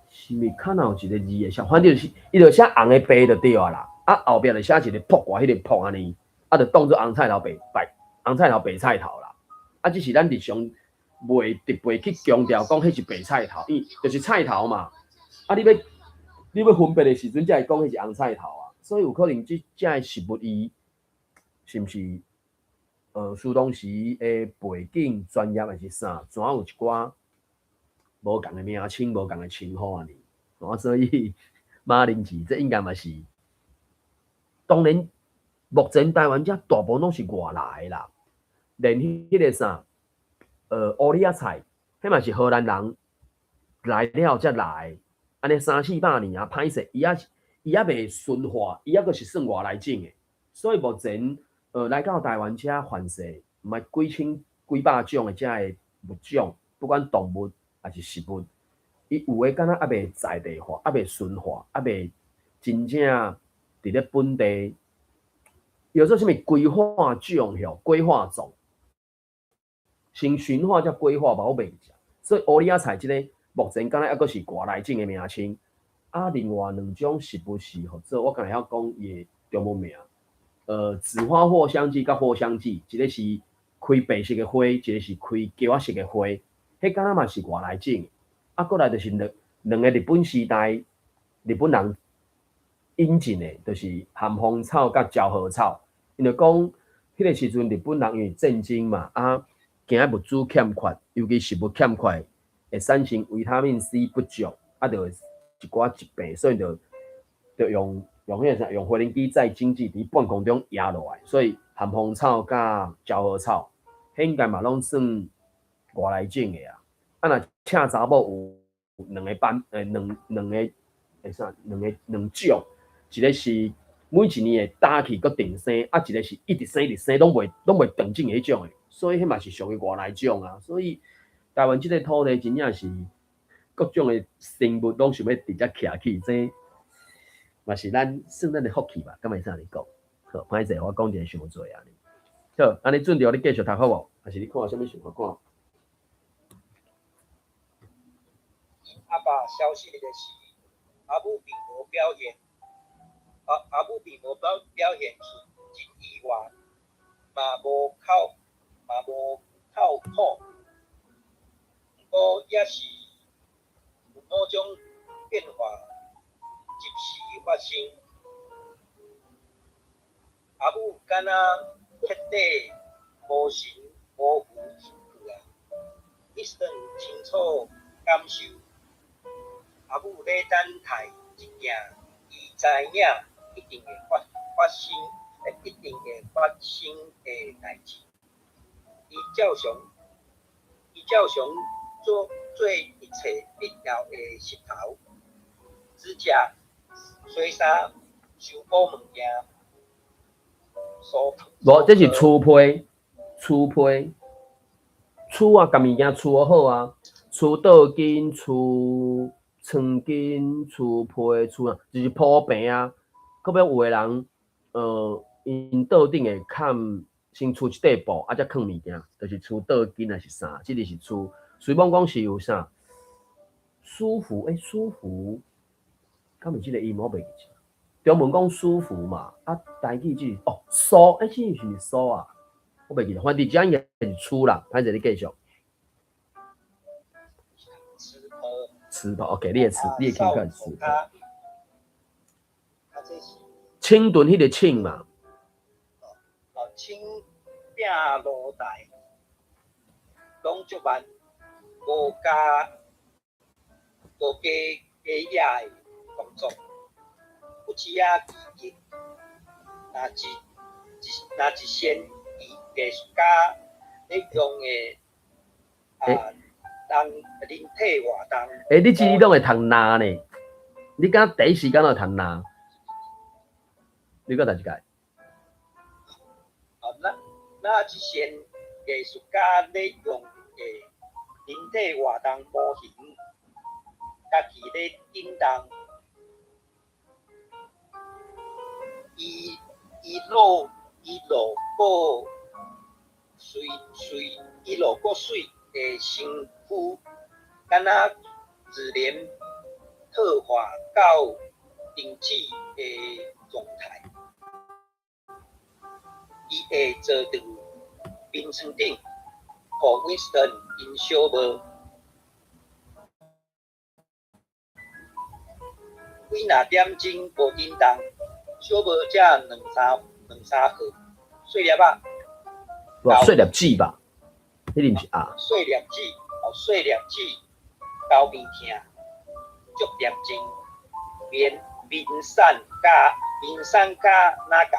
是毋是較若有一個字會寫？反正就是伊就寫紅的白就對啊啦。啊，後壁就寫一個卜卦，彼個卜按呢，啊，就當做紅菜頭白白紅菜頭白菜頭啦。啊，只是咱日常袂特別去強調講彼是白菜頭，伊就是菜頭嘛。啊，你欲分別的時陣，才會講彼是紅菜頭啊。所以有可能這個食物伊是毋是蘇東時的背景專業還是啥？怎有一寡無仝的名稱、無仝的稱呼按呢？啊，所以馬鈴薯這應該嘛是，當然目前台灣遮大部分攏是外來的啦，連彼個啥，烏李仔菜，彼嘛是荷蘭人來了才來，按呢三四百年啊，歹勢，伊猶未馴化，伊猶閣是算外來種的，所以目前來到台灣遮凡勢，毋捌幾千幾百種的遮个物種，不管動物抑是食物，伊有的敢若猶未在地化，猶未馴化，猶未真正佇咧本地，叫做啥物歸化種吼，歸化種，先馴化才歸化吧，我袂記。所以烏李仔菜這个目前敢若猶閣是外來種的名稱。啊，另外兩種食物是號做，我敢會曉講伊的中文名。紫花藿香劑佮藿香劑，一个是開白色的花，一個是開桔仔色的花，彼敢若嘛是外來種的。啊，過來就是兩個日本時代，日本人引進的，就是咸豐草佮昭和草。𪜶就講，彼個時陣日本人因為戰爭嘛，啊，驚物資欠缺，尤其食物欠缺，會產生維他命 C 不足，啊，就會一寡疾病，所以就用彼個啥，用飛輪機載精子佇半空中壓落來，所以咸豐草佮昭和草，彼應該嘛攏算外來種的啊。啊，若赤查某有兩個版，兩個啥？兩種，一個是每一年會打去閣定生，啊，一個是一直生一直生，攏袂斷種的彼種的，所以彼嘛是屬於外來種啊。所以台灣這個土地真正是各種的生物攏想欲佇遮徛起，這嘛是咱算咱的福氣吧，敢會使按呢講？好，歹勢我講一个傷濟按呢。好，按呢準著你繼續讀好無？還是你看有啥物想法看？阿爸消失的時，阿母並無表現出真意外，嘛無哭苦，毋過也是有某種變化即時發生。阿母敢若徹底無神無魂去啊！伊算清楚感受，阿母咧等待一件伊知影一定會發生的代誌。伊照常做一切必要的穡頭、指甲、洗衫、修補物件。無，這是趨皮，趨皮，趨啊，共物件趨好啊，趨倒筋、趨床巾、趨被、趨啊，就是鋪平啊。閣尾有的人，𪜶桌頂會崁先趨一塊布，啊，才囥物件，就是趨桌巾抑是啥，這個是趨。雖罔講是有啥舒服，舒服，敢是這個音我袂記得。中文講舒服嘛，啊，台語這是哦，酥，這是毋是酥啊？我袂記得，反正這應該是趨啦。歹勢你繼續。糍粑。糍粑，OK，你的聽起來是糍粑。清燉彼個清嘛。哦，清摒爐台，攏足慢，無加野的動作。有時仔記憶，若一若一仙伊藝術家咧用的啊，當人體活動。欸，你這裡攏會讀若呢？你敢第一時間就讀若？你閣讀一擺？啊，若一仙藝術家咧用的人體活動模型，家己咧振動，伊露骨媠的身軀，敢若自然退化到靜止的狀態。伊會坐佇眠床頂，予 Winston 𪜶小帽。幾若點鐘無振動，小帽才兩三號細粒仔。哇，細粒子吧？彼個毋是啊？細粒子，哦，細粒子，頭面疼，足嚴重，面面散甲面散甲若厚，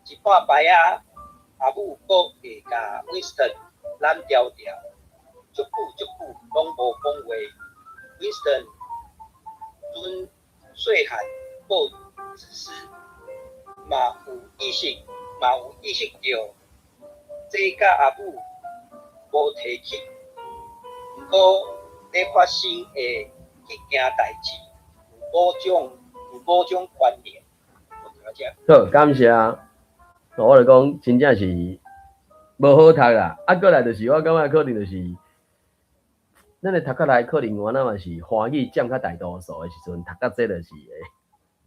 一半擺仔，阿母閣會共 Winston 攬牢牢，足久足久攏無講話。Winston 準細漢，閣自私，嘛有意識著，這佮阿母無提起，毋過咧發生的彼件代誌有某種關聯。好，感謝。我就講，真正是無好讀啦。啊，過來就是我感覺可能就是，咱咧讀較來可能我那嘛是華語佔較大多數的時陣，讀到這就是會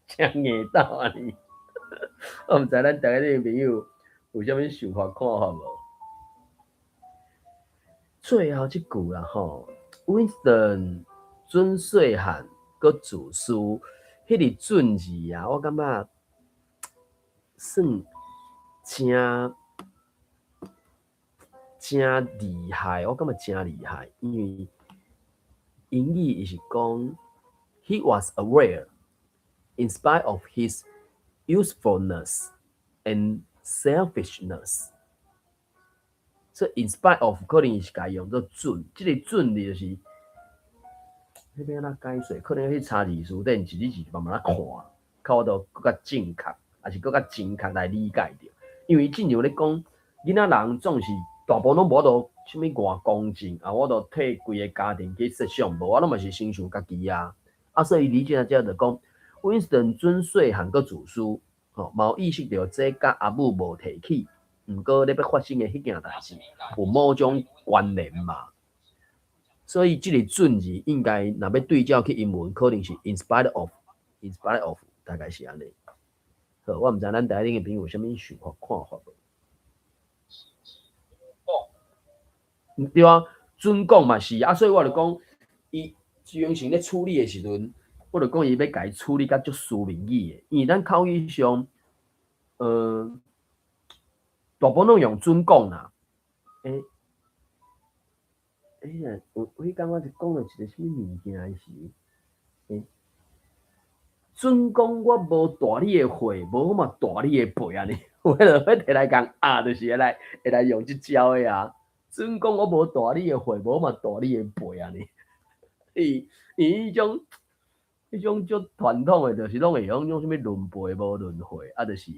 誠硬斗按呢。我毋知咱台灣的朋友有啥物想法看法無？最後這句啦吼，Winston 準細漢閣自私，彼個準字啊，我感覺算誠誠厲害，我感覺誠厲害，因為英語伊是講，He was aware, in spite of his usefulness and selfishness。所以 in spite of 可能伊是共用做準，這個準字就是，彼欲按怎解釋？可能去查字辭典，一字一字慢慢仔看，較有法度閣較正確，抑是閣較精確來理解著。因為進前咧講，囡仔人總是大部分攏無法度啥物外公正，啊，我都替規個家庭去設想，無我攏嘛是先想家己啊。啊，所以你這遮就講，Winston 準細漢閣自私，吼，嘛有意識著這佮阿母無提起，毋過咧欲發生的彼件代誌有某種關聯嘛。所以這個準字應該若欲對照去英文，可能是 in spite of，in spite of，大概是按呢。好，我毋知咱台頂的朋友有啥物想法看法無？對啊，準講嘛是啊，所以我就講，伊徐永成咧處理的時陣，我就講伊欲共伊處理甲足書面語的，因為咱口語上，大部分攏用準講啦。欸，欸，有彼工我就講了一個啥物物件的時，欸，準講我無大你的歲，無我嘛大你的輩按呢，我就欲提來講啊，就是會來用這招的啊。準講我無大你的歲，無我嘛大你的輩按呢。伊伊彼種彼種足傳統的，就是攏會用種啥物論輩無論歲，啊，就是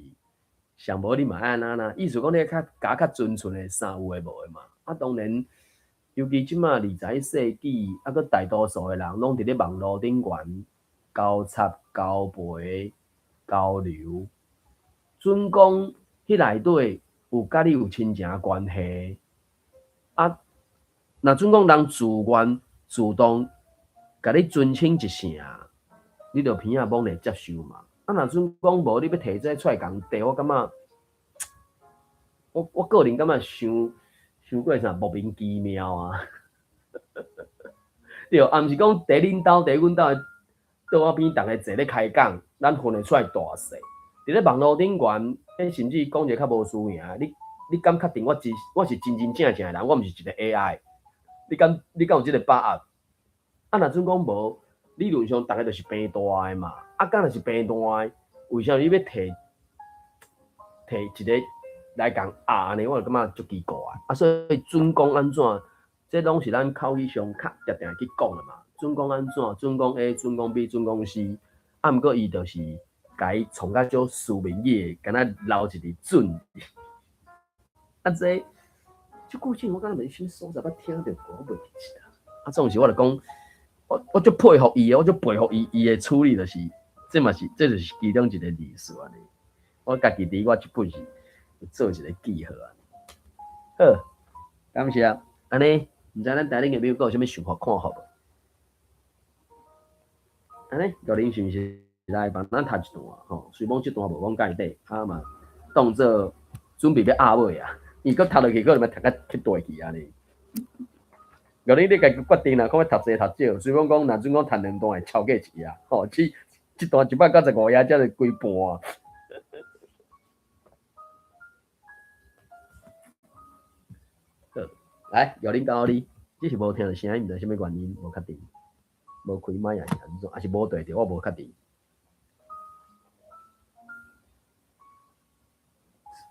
上無你嘛愛按怎啦。意思講你較共較純純的啥有的無的嘛。啊，當然，尤其這馬21世紀，啊，閣大多數的人攏佇咧網路頂懸交插、交陪、交流。準講彼內底有佮你有親情關係，啊，若準講人自願主動共你尊稱一聲，你就鼻仔罔會接受嘛。啊，若準講無，你欲提這出來共提，我感覺，我個人感覺傷傷過啥莫名其妙啊。對，啊，毋是講佇恁兜、佇阮兜的桌仔邊，逐家坐咧開講，咱分會出來大細。佇咧網路頂懸，甚至講一個較無輸贏，你敢確定我是真真正正的人？我毋是一個 AI。你敢有這個把握？啊，若準講無，理論上逐家就是平大的嘛。啊，敢若是平大的，為啥物你欲提提一个來共壓呢，我就感覺足奇怪。啊，所以準講按怎，這攏是咱口語上較定定去講的嘛。準講按怎，準講 A，準講 B，準講 C。啊，毋過伊就是共伊創甲足書面語的，敢若留一個準。啊，這句子我敢若袂啥物所在捌聽著過，我袂記得。啊，總是我就講，我足佩服伊的，我足佩服伊，伊的處理就是，這嘛是，這就是其中一個例子按呢。我家己佇我這本是做一個記號啊。好，感謝。按呢，毋知咱台頂的朋友閣有啥物想法看法無？按呢，玉玲是毋是來幫咱讀一段吼？雖罔這段無講蓋底，啊嘛當做準備欲壓尾啊。伊閣讀落去，閣欲讀較去大去按呢。玉玲，你家己決定啦，看欲讀濟讀少。雖罔講，若準講讀兩段會超過一頁，吼，這段195頁，才是規半。好，來，玉玲交予你，只是無聽著聲音，毋知啥物原因，無確定，無開麥抑是按怎，抑是無對著，我無確定。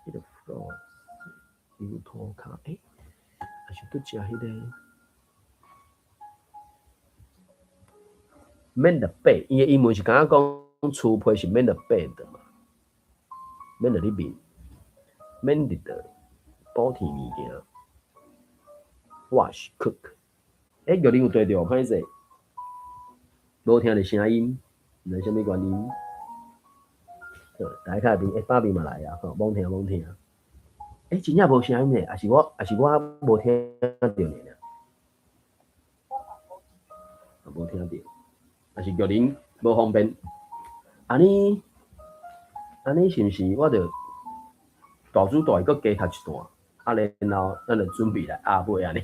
彼个油塗跤，欸，抑是拄食彼个？Mend the bed，伊的英文是敢若講厝被是 mend the bed 嘛？mend 佇面，mend 的補添物件，wash cook。欸，玉玲有對著，歹勢，無聽著聲音，毋知啥物原因。好，大家較邊，欸，爸比嘛來啊，吼，罔聽罔聽。欸，真正無聲音咧，抑是我無聽著爾。無聽著，抑是玉玲無方便。按呢，按呢是毋是我著大主大閣加讀一段，啊，然後咱就準備來壓尾按呢。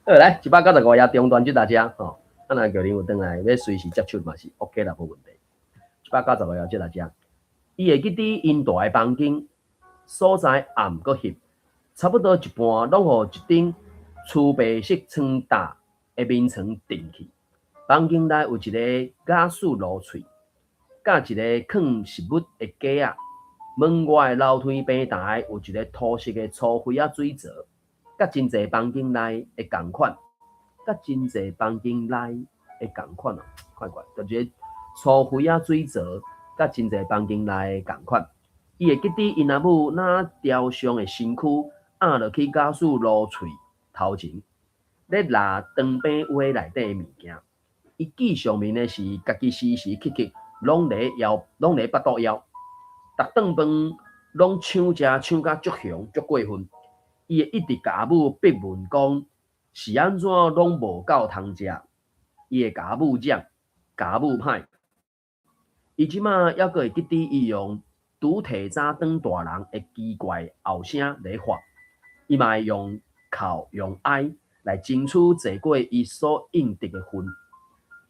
好，來195頁中段這大家吼，啊，若玉玲有轉來，欲隨時接手嘛是 OK 啦，無問題。195頁這大家，伊會記佇𪜶蹛的房間所在暗閣翕，差不多一半攏予一頂粗白色床罩的眠床墊去。房間內有一个瓦斯爐喙，佮一个囥食物的架仔。門外的樓梯平台有一个土色的粗灰仔水槽，佮真濟房間內的仝款，佮真濟房間內的仝款哦，看看，就一個粗灰仔水槽，佮真濟房間內的仝款。伊會記佇𪜶阿母若雕像的身軀壓落去瓦斯爐喙頭前，咧抐長柄畫內底的物件。伊記上面的是家己時時刻刻攏咧枵，攏咧腹肚枵，逐頓飯攏搶食搶甲足凶足過分。伊會一直共阿母逼問講是按怎攏無夠通食。伊會共阿母講，共阿母歹。伊這馬猶閣會記佇伊用拄提早轉大人的奇怪喉聲咧發。伊嘛會用哭用哀來爭取坐過伊所應得的份。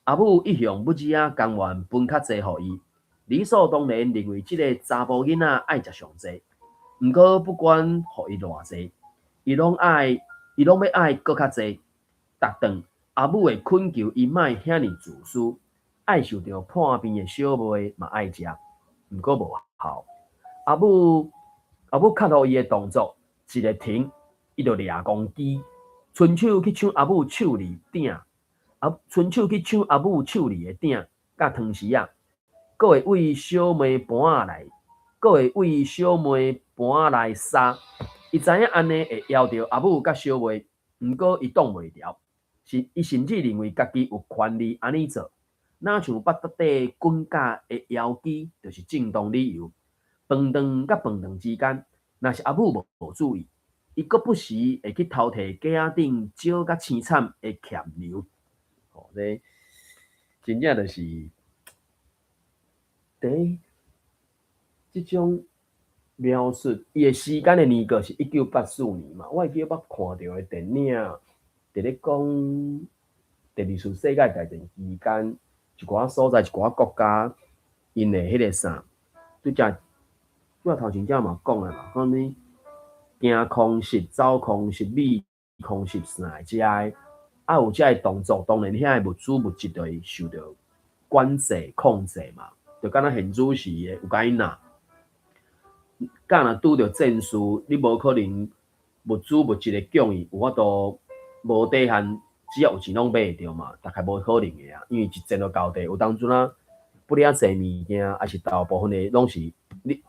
阿母一向不止仔甘願分較濟予伊，理所當然認為這个查埔囡仔愛食上濟。毋過不管予伊偌濟，伊攏欲愛閣較濟。逐頓阿母會懇求伊莫遐爾自私，愛受著破病的小妹嘛愛食，毋過無效。阿母敲予伊的動作一个停，伊就掠公雞，伸手去搶阿母手裡鼎。啊，伸手去搶阿母手裡的鼎，佮湯匙仔，閣會為小妹盤仔來，閣會為小妹盤仔來殺。伊知影按呢會枵著阿母佮小妹，毋過伊擋袂牢，是伊甚至認為家己有權利按呢做。若像腹肚底滾甲的枵飢，就是正當理由。飯頓佮飯頓之間，若是阿母無注意，伊閣不時會去偷提架仔頂少甲凄慘的欠糧。吼，這真正就是第這種描述，伊的時間的年過是1984年嘛。我會記得捌看著的電影，佇咧講第二次世界大戰期間，一寡所在、一寡國家，𪜶的彼个啥，拄才我頭前才嘛講的嘛，講你行空襲、走空襲、米空襲啥的遮的。啊，有遮个動作，當然遐个物資物質就會受著管制控制嘛，就敢若現主時的烏克蘭。敢若拄著戰事，你無可能物資物質的供應有法度無底限，只要有錢攏買會著嘛，大概無可能的啊。因為一戰就到底，有當陣啊，不爾濟物件，抑是大部分的攏是你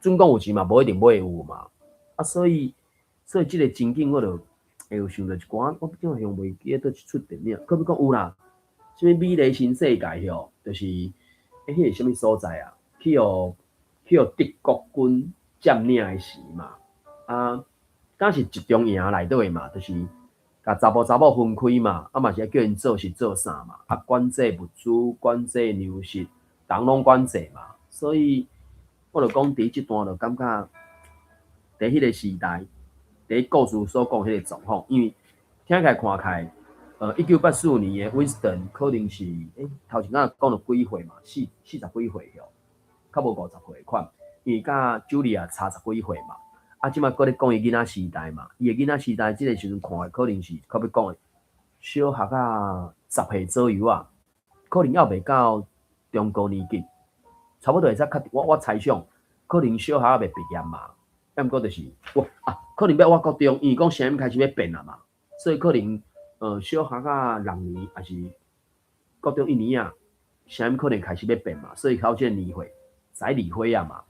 準講有錢嘛，無一定買會有嘛。啊，所以這個情景我就會有想著一寡，我怎樣袂記得佗一齣電影，閣欲講有啦，啥物美麗新世界吼，就是彼個啥物所在啊？去予德國軍佔領的時嘛，啊，敢是集中營內底嘛，就是共查埔查某分開嘛，啊嘛是愛叫𪜶做事做啥嘛，啊管制物資、管制糧食，逐項攏管制嘛，所以我就講佇這段就感覺，佇彼個時代，佇故事所講彼個狀況，因為聽起來看起來，1984年的 Winston 可能是，頭前仔講著幾歲嘛，四十幾歲吼，較無50歲款，因為佮茱莉亞差十幾歲嘛。啊，這擺閣咧講伊囡仔時代嘛，伊的囡仔時代這個時陣看的可能是較欲講的小學仔10歲左右啊，可能猶未到中高年級，差不多會使較，我猜想可能小學猶未畢業嘛，啊毋過就是哇啊，可能欲倚國中，因為講聲音開始欲變啊嘛，所以可能小學仔6年抑是國中一年仔，聲音可能開始欲變嘛，所以到這個年歲才二歲仔嘛，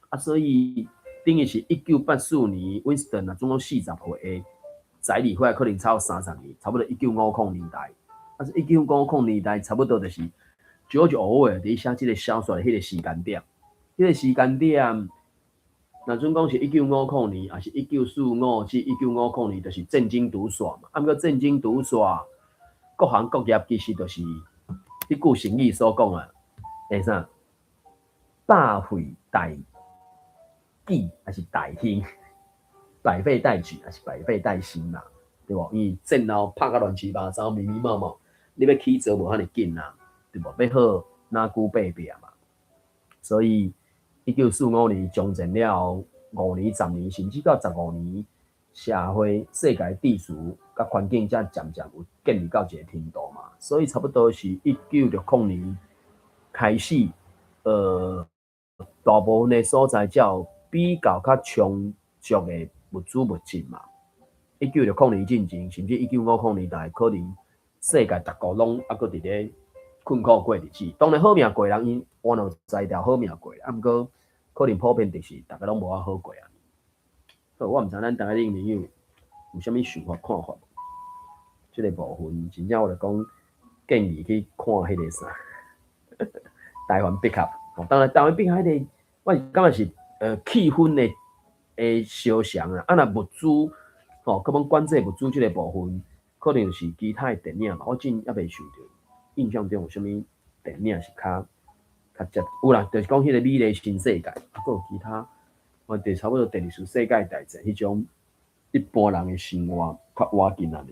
啊所以等於是1984年，Winston 若總共40歲的仔二歲，可能差30年，差不多1950年代。啊，1950年代差不多就是 George Orwell 佇寫這個小說的彼個時間點。彼個時間點，若準講是一九五零年，抑是1945至1950年，就是戰爭拄煞嘛。啊，毋過戰爭拄煞，各行各業其實就是彼句成語所講啊，會啥？百廢待舉，抑是待興？百廢待舉，抑是百廢待興嘛？對無？因為戰後拍甲亂七八糟、密密麻麻，你欲起造無遐爾緊啊，對無？欲好哪久爬壁嘛？所以1945年終戰了後，5年、十年，甚至到15年，社會世界秩序佮環境才漸漸有建立到一個程度嘛。所以差不多是1960年開始，大部分的所在才有比較較充足的物資物質嘛。1960年進前，甚至1950年代，可能世界逐國攏猶閣佇咧困苦過日子。當然好命過人，𪜶換有才調好命過，啊，毋過可能普遍就是逐家攏無遐好過啊。好，我毋知咱台頂朋友有啥物想法看法無？這個部分真正我就講建議去看彼個啥，台灣筆盒。當然台灣筆盒彼個，我是感覺是氣氛的相像啊。啊，若物資吼，閣講管制物資這個部分，可能是其他的電影嘛。我真猶未想著，印象中有啥物電影是較較接有啦，就是講彼個美麗新世界，啊，閣有其他，我就差不多第二次世界大戰彼種一般人的生活較倚近按呢。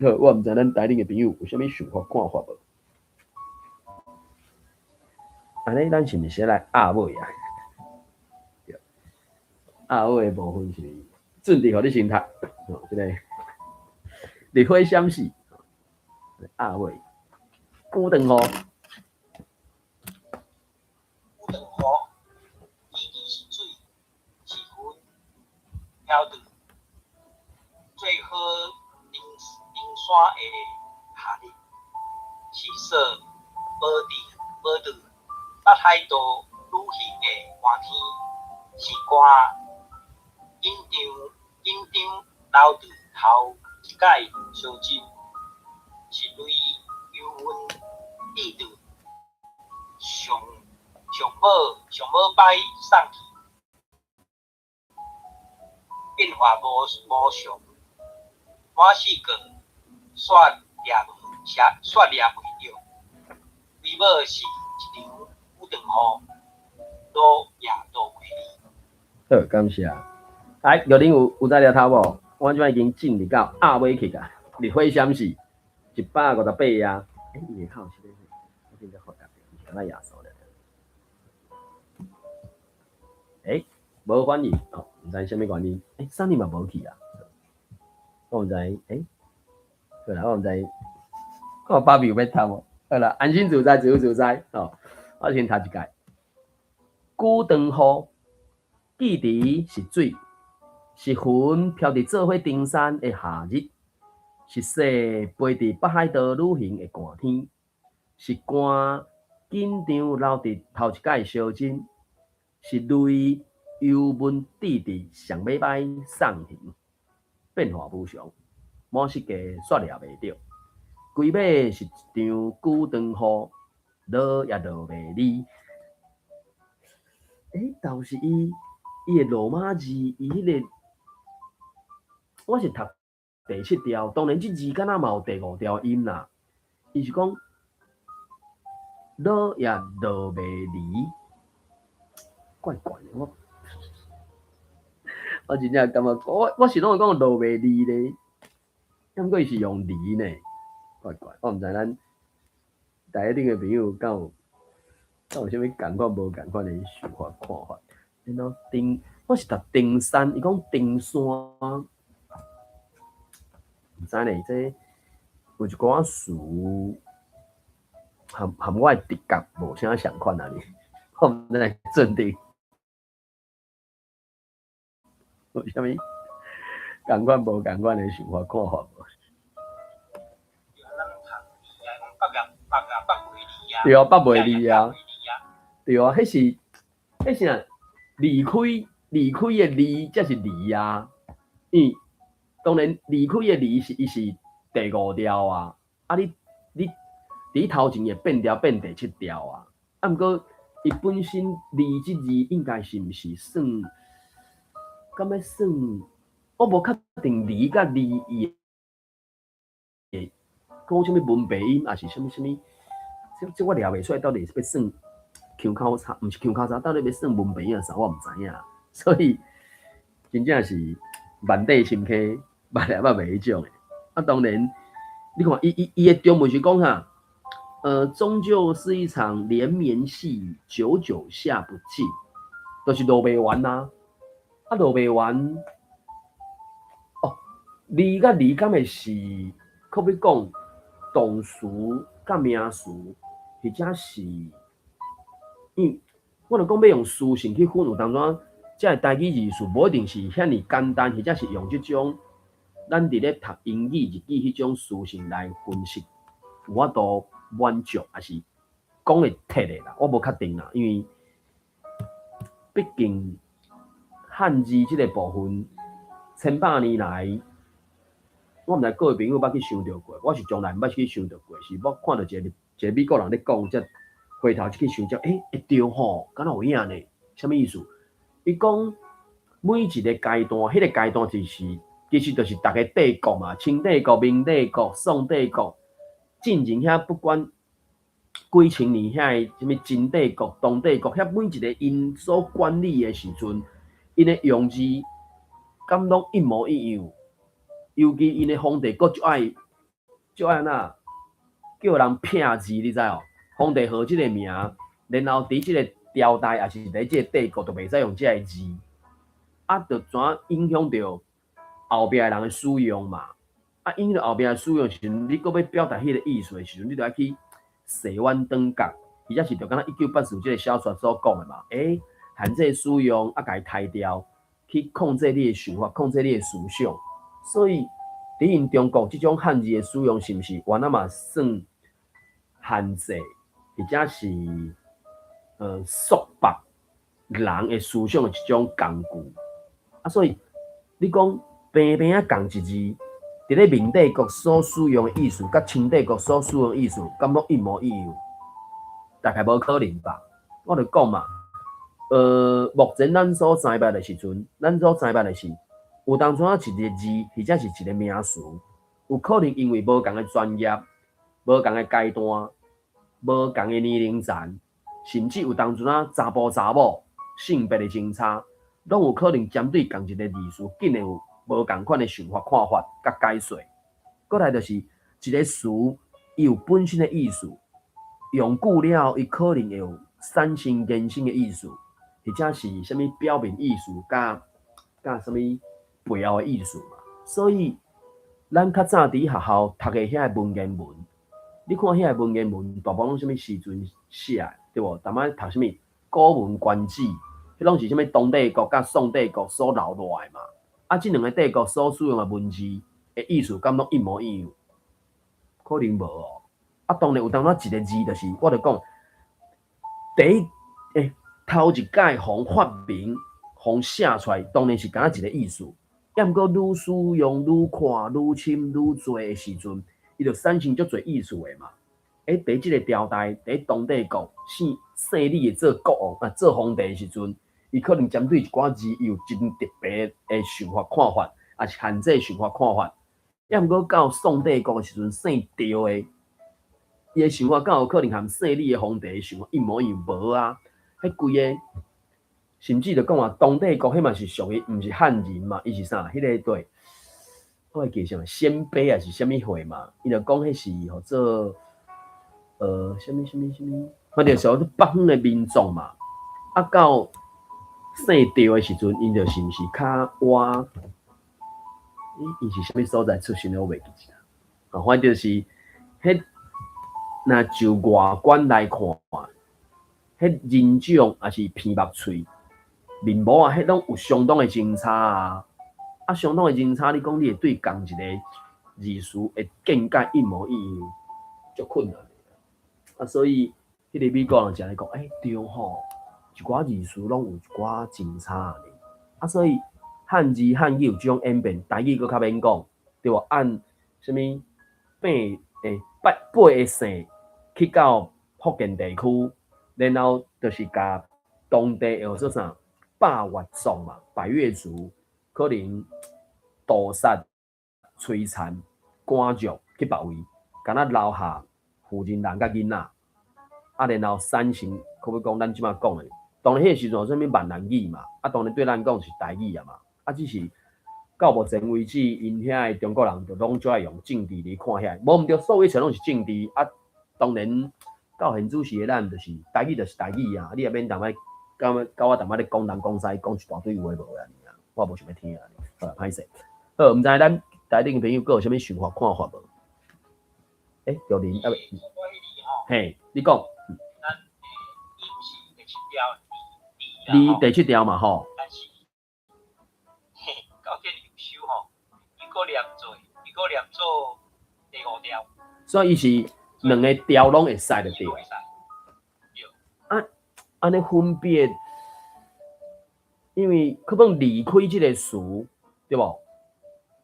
好，我毋知咱台頂的朋友有啥物想法看法無？按呢，咱是毋是先來鴨尾啊？對，鴨尾的部分是準備予你先讀，哦，這個烈火閃死，鴨尾，古長雨。古長雨，記記是水，是雲，飄著最好登登山的夏日，是說無佇北海道旅行的寒天，是寒緊張緊張留佇頭一擺相浸，是淚油溫滴著上上尾上尾擺送去，變化無無常，滿四個煞掠袂煞掠袂著，唯尾是一場古長雨，落也落袂離。好，感謝。來，玉玲有在掠頭無？我這擺已經進入到鴨尾去啊，烈火閃死，158頁。伊下口是咧，我頂才發覺著，毋是敢若耶穌咧。無反應，哦，毋知啥物原因。啥物嘛無去啊？我毋知，好啦，我毋知，我芭比有欲讀無？好啦，安心自在，自由自在，哦，我先讀一擺。古長雨。記佇是水，是雲飄佇做伙登山的夏日，是雪飛佇北海道旅行的寒天，是汗緊張流佇頭一擺相親，是淚油溫滴佇上尾擺送行，變化無常，滿世界煞掠袂著。規尾是一場久長雨，落也落袂離。欸，倒是伊伊的羅馬字，伊彼個，我是讀第七調，當然這字敢若嘛有第五調音啦。伊是講落也落袂離，怪怪的，我我真正感覺，我我是攏會講落袂離咧，毋過伊是用離呢，怪怪，我毋知咱台頂的朋友敢有敢有啥物仝款無仝款的想法看法。然後登，我是讀登山，伊講登山，毋知呢，這有一寡詞含含我的直覺無啥相款啊哩，我毋知來準定有啥物仝款無仝款的想法看法無？對啊，北袂離啊，對啊，彼是彼是啥？離開離開的離才是離啊，因為當然離開的離是伊是第五調啊，啊你你佇頭前會變調變第七調啊，啊毋過伊本身離這字應該是毋是算，敢欲算？我無確定離佮離伊會講啥物文白音，抑是啥物啥物？這這我掠袂出來，到底是欲算腔口差，毋是腔口差，到底欲算文白音抑是啥？我毋知影。所以真正是萬底深坑，捌也捌袂彼種的。啊，當然，你看伊伊伊的中文是講啥？終究是一場連綿細雨，久久下不盡，就是落袂完啊！啊，落袂完。哦，離佮離敢會是，可欲講動詞佮名詞，或者是，因為我著講欲用詞性去分，有當陣這个台語字詞無一定是遐爾簡單，或者是用這種咱佇咧讀英語、日語彼種詞性來分析，有法度滿足，抑是講會徹的啦，我無確定啦，因為畢竟漢字這個部分，千百年來，我毋知各位朋友捌去想著過，我是從來毋捌去想著過，是我看著一个一個美國人咧講，才回頭去想，才欸會對吼，敢若有影呢？啥物意思？伊講每一個階段，彼個階段就是其實就是逐个帝國嘛，清帝國、明帝國、宋帝國，進前遐不管幾千年遐个啥物秦帝國、唐帝國，遐每一个𪜶所管理的時陣，𪜶的用字敢攏一模一樣？尤其𪜶的皇帝閣足愛足愛按怎叫人拼字，你知無？皇帝號這个名，然後佇這个朝代，抑是佇這個帝國，就袂使用這个字，啊，就怎影響著後壁的人的使用嘛？啊，影響著後壁的使用時陣，你閣欲表達彼个意思的時陣，你就愛去洗碗轉角，或者是就敢若1984這个小說所講的嘛？欸，限制使用，啊，共伊刣掉，去控制你的想法，控制你的思想。所以，佇𪜶中國這種漢字的使用，是毋是原來嘛算限制，或者是束縛人的思想的一種工具？啊，所以你講平平仔仝一字，佇咧明帝國所使用的意思，佮清帝國所使用的意思，敢攏一模一樣？大概無可能吧？我就講嘛，目前咱所知捌的時陣，咱所知捌的是，有當陣仔一個字，或者是一個名詞，有可能因為無仝的專業、無仝的階段、無仝的年齡層，甚至有當陣仔查埔查某性別的相差，攏有可能針對仝一個字詞，竟然有無仝款的想法、看法佮解說。過來就是一個詞，伊有本身的意思，用久了後，伊可能會有產生延伸的意思，或者是啥物表面意思，佮佮啥物背後的意思嘛。所以，咱較早佇學校讀的遐个文言文，你看遐个文言文，大部分攏啥物時陣寫的，對無？逐擺讀啥物《古文觀止》，彼攏是啥物東帝國佮宋帝國所留落來嘛。啊，這兩个帝國所使用的文字的意思，敢攏一模一樣？可能無哦。啊，當然有當時一个字，就是我就講，第一，頭一屆予發明、予寫出來，當然是敢若一个意思。抑毋過愈使用、愈看、愈深、愈濟的時陣，伊就產生足濟意思的嘛。佇這个朝代，佇東帝國姓姓李的做國王啊，做皇帝的時陣，伊可能針對一寡字，伊有真特別的想法看法，抑是限制想法看法。抑毋過到宋帝國的時陣，姓趙的，伊的想法敢有可能和姓李的皇帝的想法一模一樣？無啊！彼規个，甚至就講啊，東帝國彼嘛是屬於毋是漢人嘛，伊是啥？彼个對，我會記啥？鮮卑抑是啥物貨嘛？伊就講彼是號做啥物啥物啥物，反正屬於北方的民族嘛。啊，到姓趙的時陣，𪜶就是毋是較倚？伊是啥物所在出身的？我袂記得啦。啊，反正就是彼，若就外觀來看，彼人種抑是鼻目喙、面毛啊，彼攏有相當的相差啊。啊，相當的相差，你講你會對仝一個字詞的見解一模一樣，足困難的。啊，所以彼个美國人誠咧講，對吼，一寡字詞攏有一寡相差呢。啊，所以漢字漢語有這種演變，台語閣較免講，對無？按啥物八八個姓去到福建地區，然後就是共當地叫做啥百越族嘛，百越族可能屠殺、摧殘、趕逐去別位，敢若留下婦人人佮囡仔，啊，然後產生，可欲講咱這擺講的，當然彼個時陣有啥物閩南語嘛，啊，當然對咱講是台語啊嘛，啊，只是到目前為止，𪜶遐的中國人就攏最愛用政治來看遐，無毋對，所有一切攏是政治啊。當然到現此時的咱就是台語就是台語啊，你也免逐擺佮我逐擺咧講東講西，講一大堆有的無的按呢啊，我也無想欲聽啊，好啦，歹勢。好，毋知咱台頂朋友閣有啥物想法看法無？玉林啊，嘿，你講。咱伊毋是第七條你第七條嘛吼。但是，嘿，到建有修吼，伊閣連做第五條。所以伊是兩个條攏會使就對。對。啊，按呢分別，因為可能離開這个詞，對無？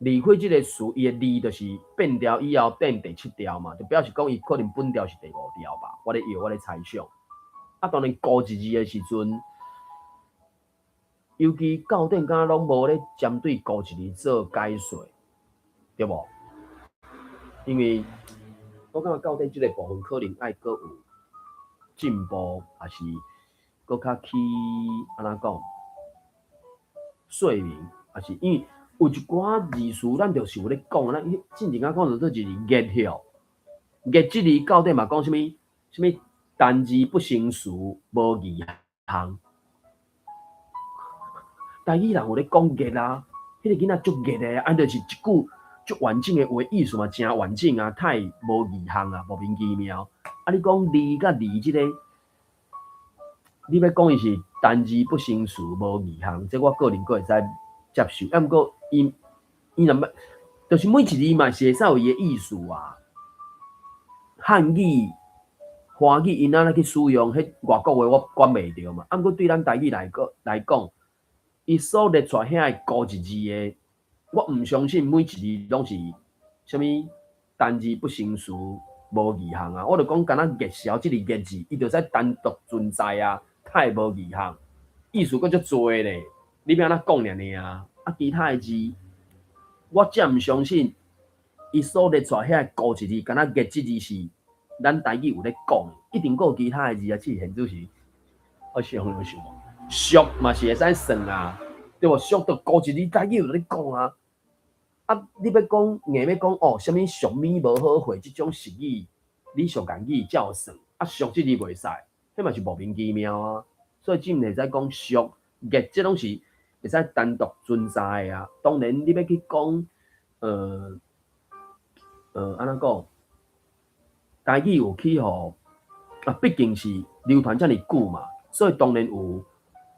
離開這个詞，伊的字就是變調以後變第七條嘛，就表示講伊可能本調是第五條吧。我咧臆，我咧猜想。啊，當然孤一字的時陣，尤其教典敢若攏無咧針對孤一字做解說，對無？因為我感覺教典這個部分可能愛閣有進步，抑是閣較去按怎講說明，抑是因為有一寡字詞，咱就是有咧講，咱進前仔講著做一字月吼，月這字教典嘛講啥物？啥物單字不成詞，無義項。台語人有咧講月啊，彼个囡仔足月的，啊，就是一句足完整的話，意思嘛誠完整啊，太無義項啊，莫名其妙。啊，你講字佮字這个，你欲講伊是單字不成詞，無義項，這我個人閣會使接受。啊，毋過伊伊若欲，就是每一字嘛是會使有伊的意思啊。漢語、華語𪜶按怎去使用，彼外國話我管袂著嘛。啊，毋過對咱台語來講，伊所列出來遐个孤一字的，我毋相信每一字攏是啥物單字不成詞，無義項啊。我就講敢若月潲這个月字，伊就使單獨存在啊，太無義項，意思閣足濟咧。你欲按怎講爾爾啊？啊，其他的字，我才毋相信，伊所列出來遐个孤一字，敢若月這字是咱台語有咧講，一定閣有其他的字啊。這現主是，我想想無，俗嘛是會使算啊，對無？俗就孤一字，台語有咧講啊。啊，你欲講硬欲講哦，啥物俗物無好貨，這種俗語，你俗諺語才有算。啊，俗這字袂使，彼嘛是莫名其妙啊。所以這毋會使講俗月，這攏是會使單獨存在的啊。當然，你欲去講，按怎講？台語有去予啊，畢竟是流傳遮爾久嘛，所以當然有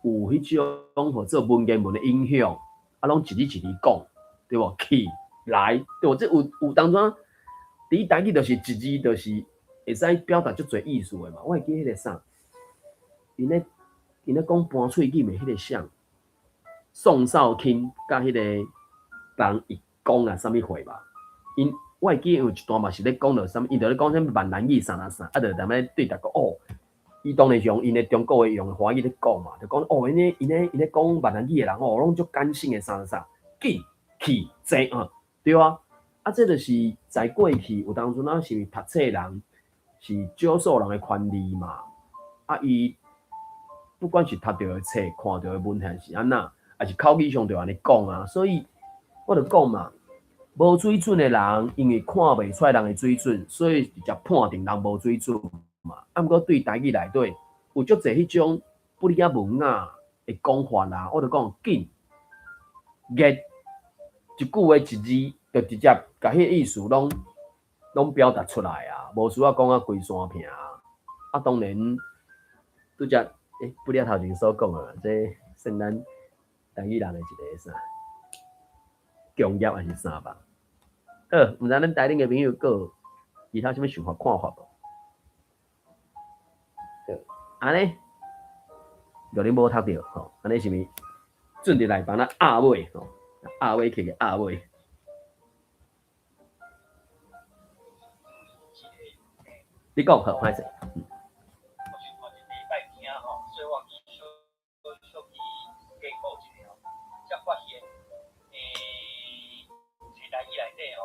有彼種號做文言文的影響，啊，攏一字一字講，對無？去來，對無？這有當陣佇台語就是一字就是會使表達足濟意思的嘛。我會記彼個啥，𪜶咧講盤喙錦的彼個啥，宋少卿佮彼个彭懿講啊，啥物話吧？𪜶我會記有一段嘛是咧講著啥物，伊就咧講啥物閩南語啥啥啥，啊，就踮咧對逐個哦。伊當然是用𪜶的中國話用華語咧講嘛，就講哦，𪜶咧講閩南語的人哦，攏足感性的啥啥啥，緊去坐啊，對啊，啊，這就是在過去有當陣啊，是讀冊人是少數人的權利嘛，啊，伊不管是讀著的冊、看著的文獻是按怎，抑是口語上就按呢講啊，所以我就講嘛，無水準的人，因為看袂出來人的水準，所以直接判定人無水準嘛。啊，毋過對台語內底有足濟彼種不離仔文雅的講法啦，我就講緊熱一句話一字，就直接共彼個意思攏表達出來啊，無需要講啊規山坪啊。啊，當然拄則不離仔頭前所講啊，這算咱台語人的一個啥強業還是啥吧？好，毋知咱台頂的朋友閣有其他啥物想法看法無？好，按呢，予恁無讀著吼，按呢是毋準備來幫咱壓尾吼，壓尾去個壓尾。你講好，歹勢。我是頭一禮拜聽吼，所以我去小小去加講一下吼，才發現，台語內底吼，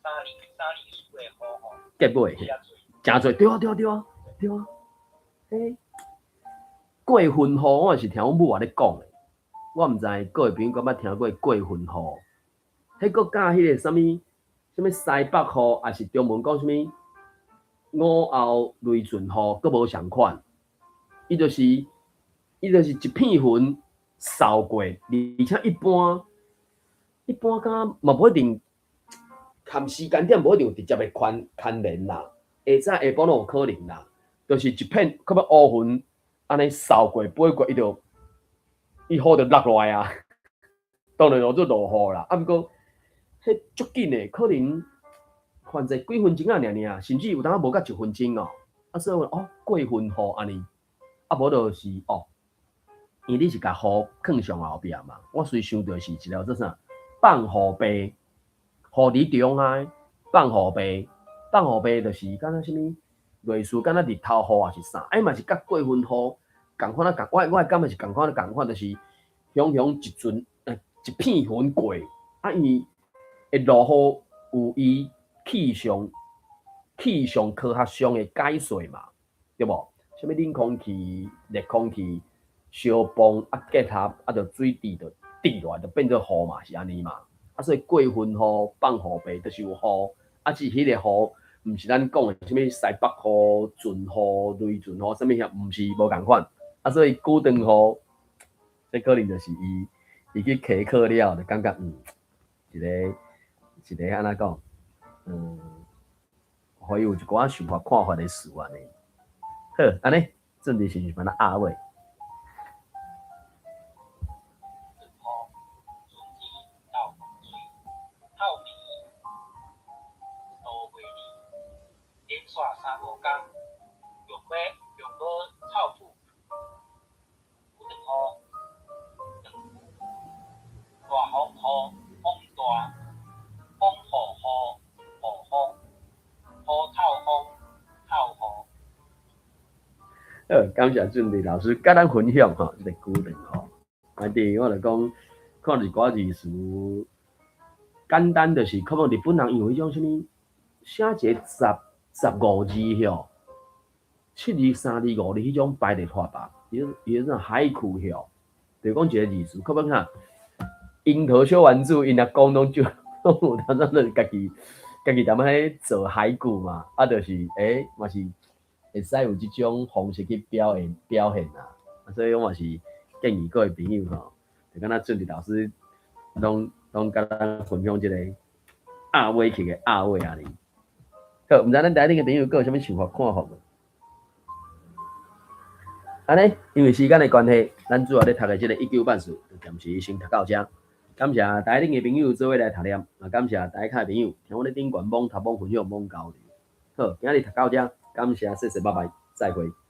三字詞的雨吼，結尾，誠濟，對啊對啊對啊對啊，欸，過分雨我也是聽阮母仔咧講的，我毋知各位朋友敢捌聽過過分雨，彼閣佮彼個啥物啥物西北雨，抑是中文講啥物午後雷陣雨，閣無仝款，伊就是一片雲掃過，而且一般敢嘛無一定含時間點無一定有直接的牽連啦，下早下晡攏有可能啦，就是一片較欲烏雲按呢掃過飛過，伊就伊雨就落落來啊，當然就做落雨啦。啊，毋過彼足緊的，可能反正幾分鐘仔爾爾，甚至有當無到一分鐘哦。啊，所以哦，過分雨按呢，啊無就是哦，因為你是共雨囥上後壁嘛。我隨想著是一個做啥放雨白，雨佇中間放雨白，放雨白就是敢若啥物類似敢若日頭雨抑是啥，哎嘛是佮過分雨仝款啊仝，我的感覺是仝款啊仝款，就是雄雄一陣一片雲過，啊伊會落雨有伊氣象科學上的解說嘛，對無？啥物冷空氣、熱空氣相碰啊結合啊，就水滴就滴落來就變做雨嘛，是按呢嘛。啊，所以過分雨、放雨白就是有雨，啊，只彼個雨毋是咱講的啥物西北雨、陣雨、雷陣雨，啥物遐，毋是無仝款。啊，所以古長雨，這可能就是伊去開課了，就感覺一個一個按怎講，予伊有一寡想法看法的事按呢。好，按呢，準備是毋是幫咱壓尾？連續三五工，用尾臭屁，古長雨，長大風雨，風大，風雨雨，雨風，雨透風，透雨。好，感謝俊麗老師佮咱分享吼，這個古長雨。反正我就講，看一寡字詞，簡單就是可能日本人因為彼種啥物寫一個15字吼，七字、三字、五字彼種排列法吧，伊種俳句吼，就講一個字詞，可能哈，櫻桃小丸子𪜶若講攏就攏有當陣就是家己踮咧做俳句嘛，啊，就是嘛是會使有這種方式去表現啦，所以我嘛是建議各位朋友吼，就敢若俊麗老師攏佮咱分享這個壓尾去的壓尾按呢。好，毋知咱台頂的朋友閣有啥物想法看法無？按呢，因為時間的關係，咱主要咧讀的這个一九八四，就暫時先讀到遮。感謝台頂的朋友做伙來讀念，也感謝台下的朋友聽我咧頂懸網讀網分享網交流。好，今仔日讀到遮，感謝，謝謝，拜拜，再會。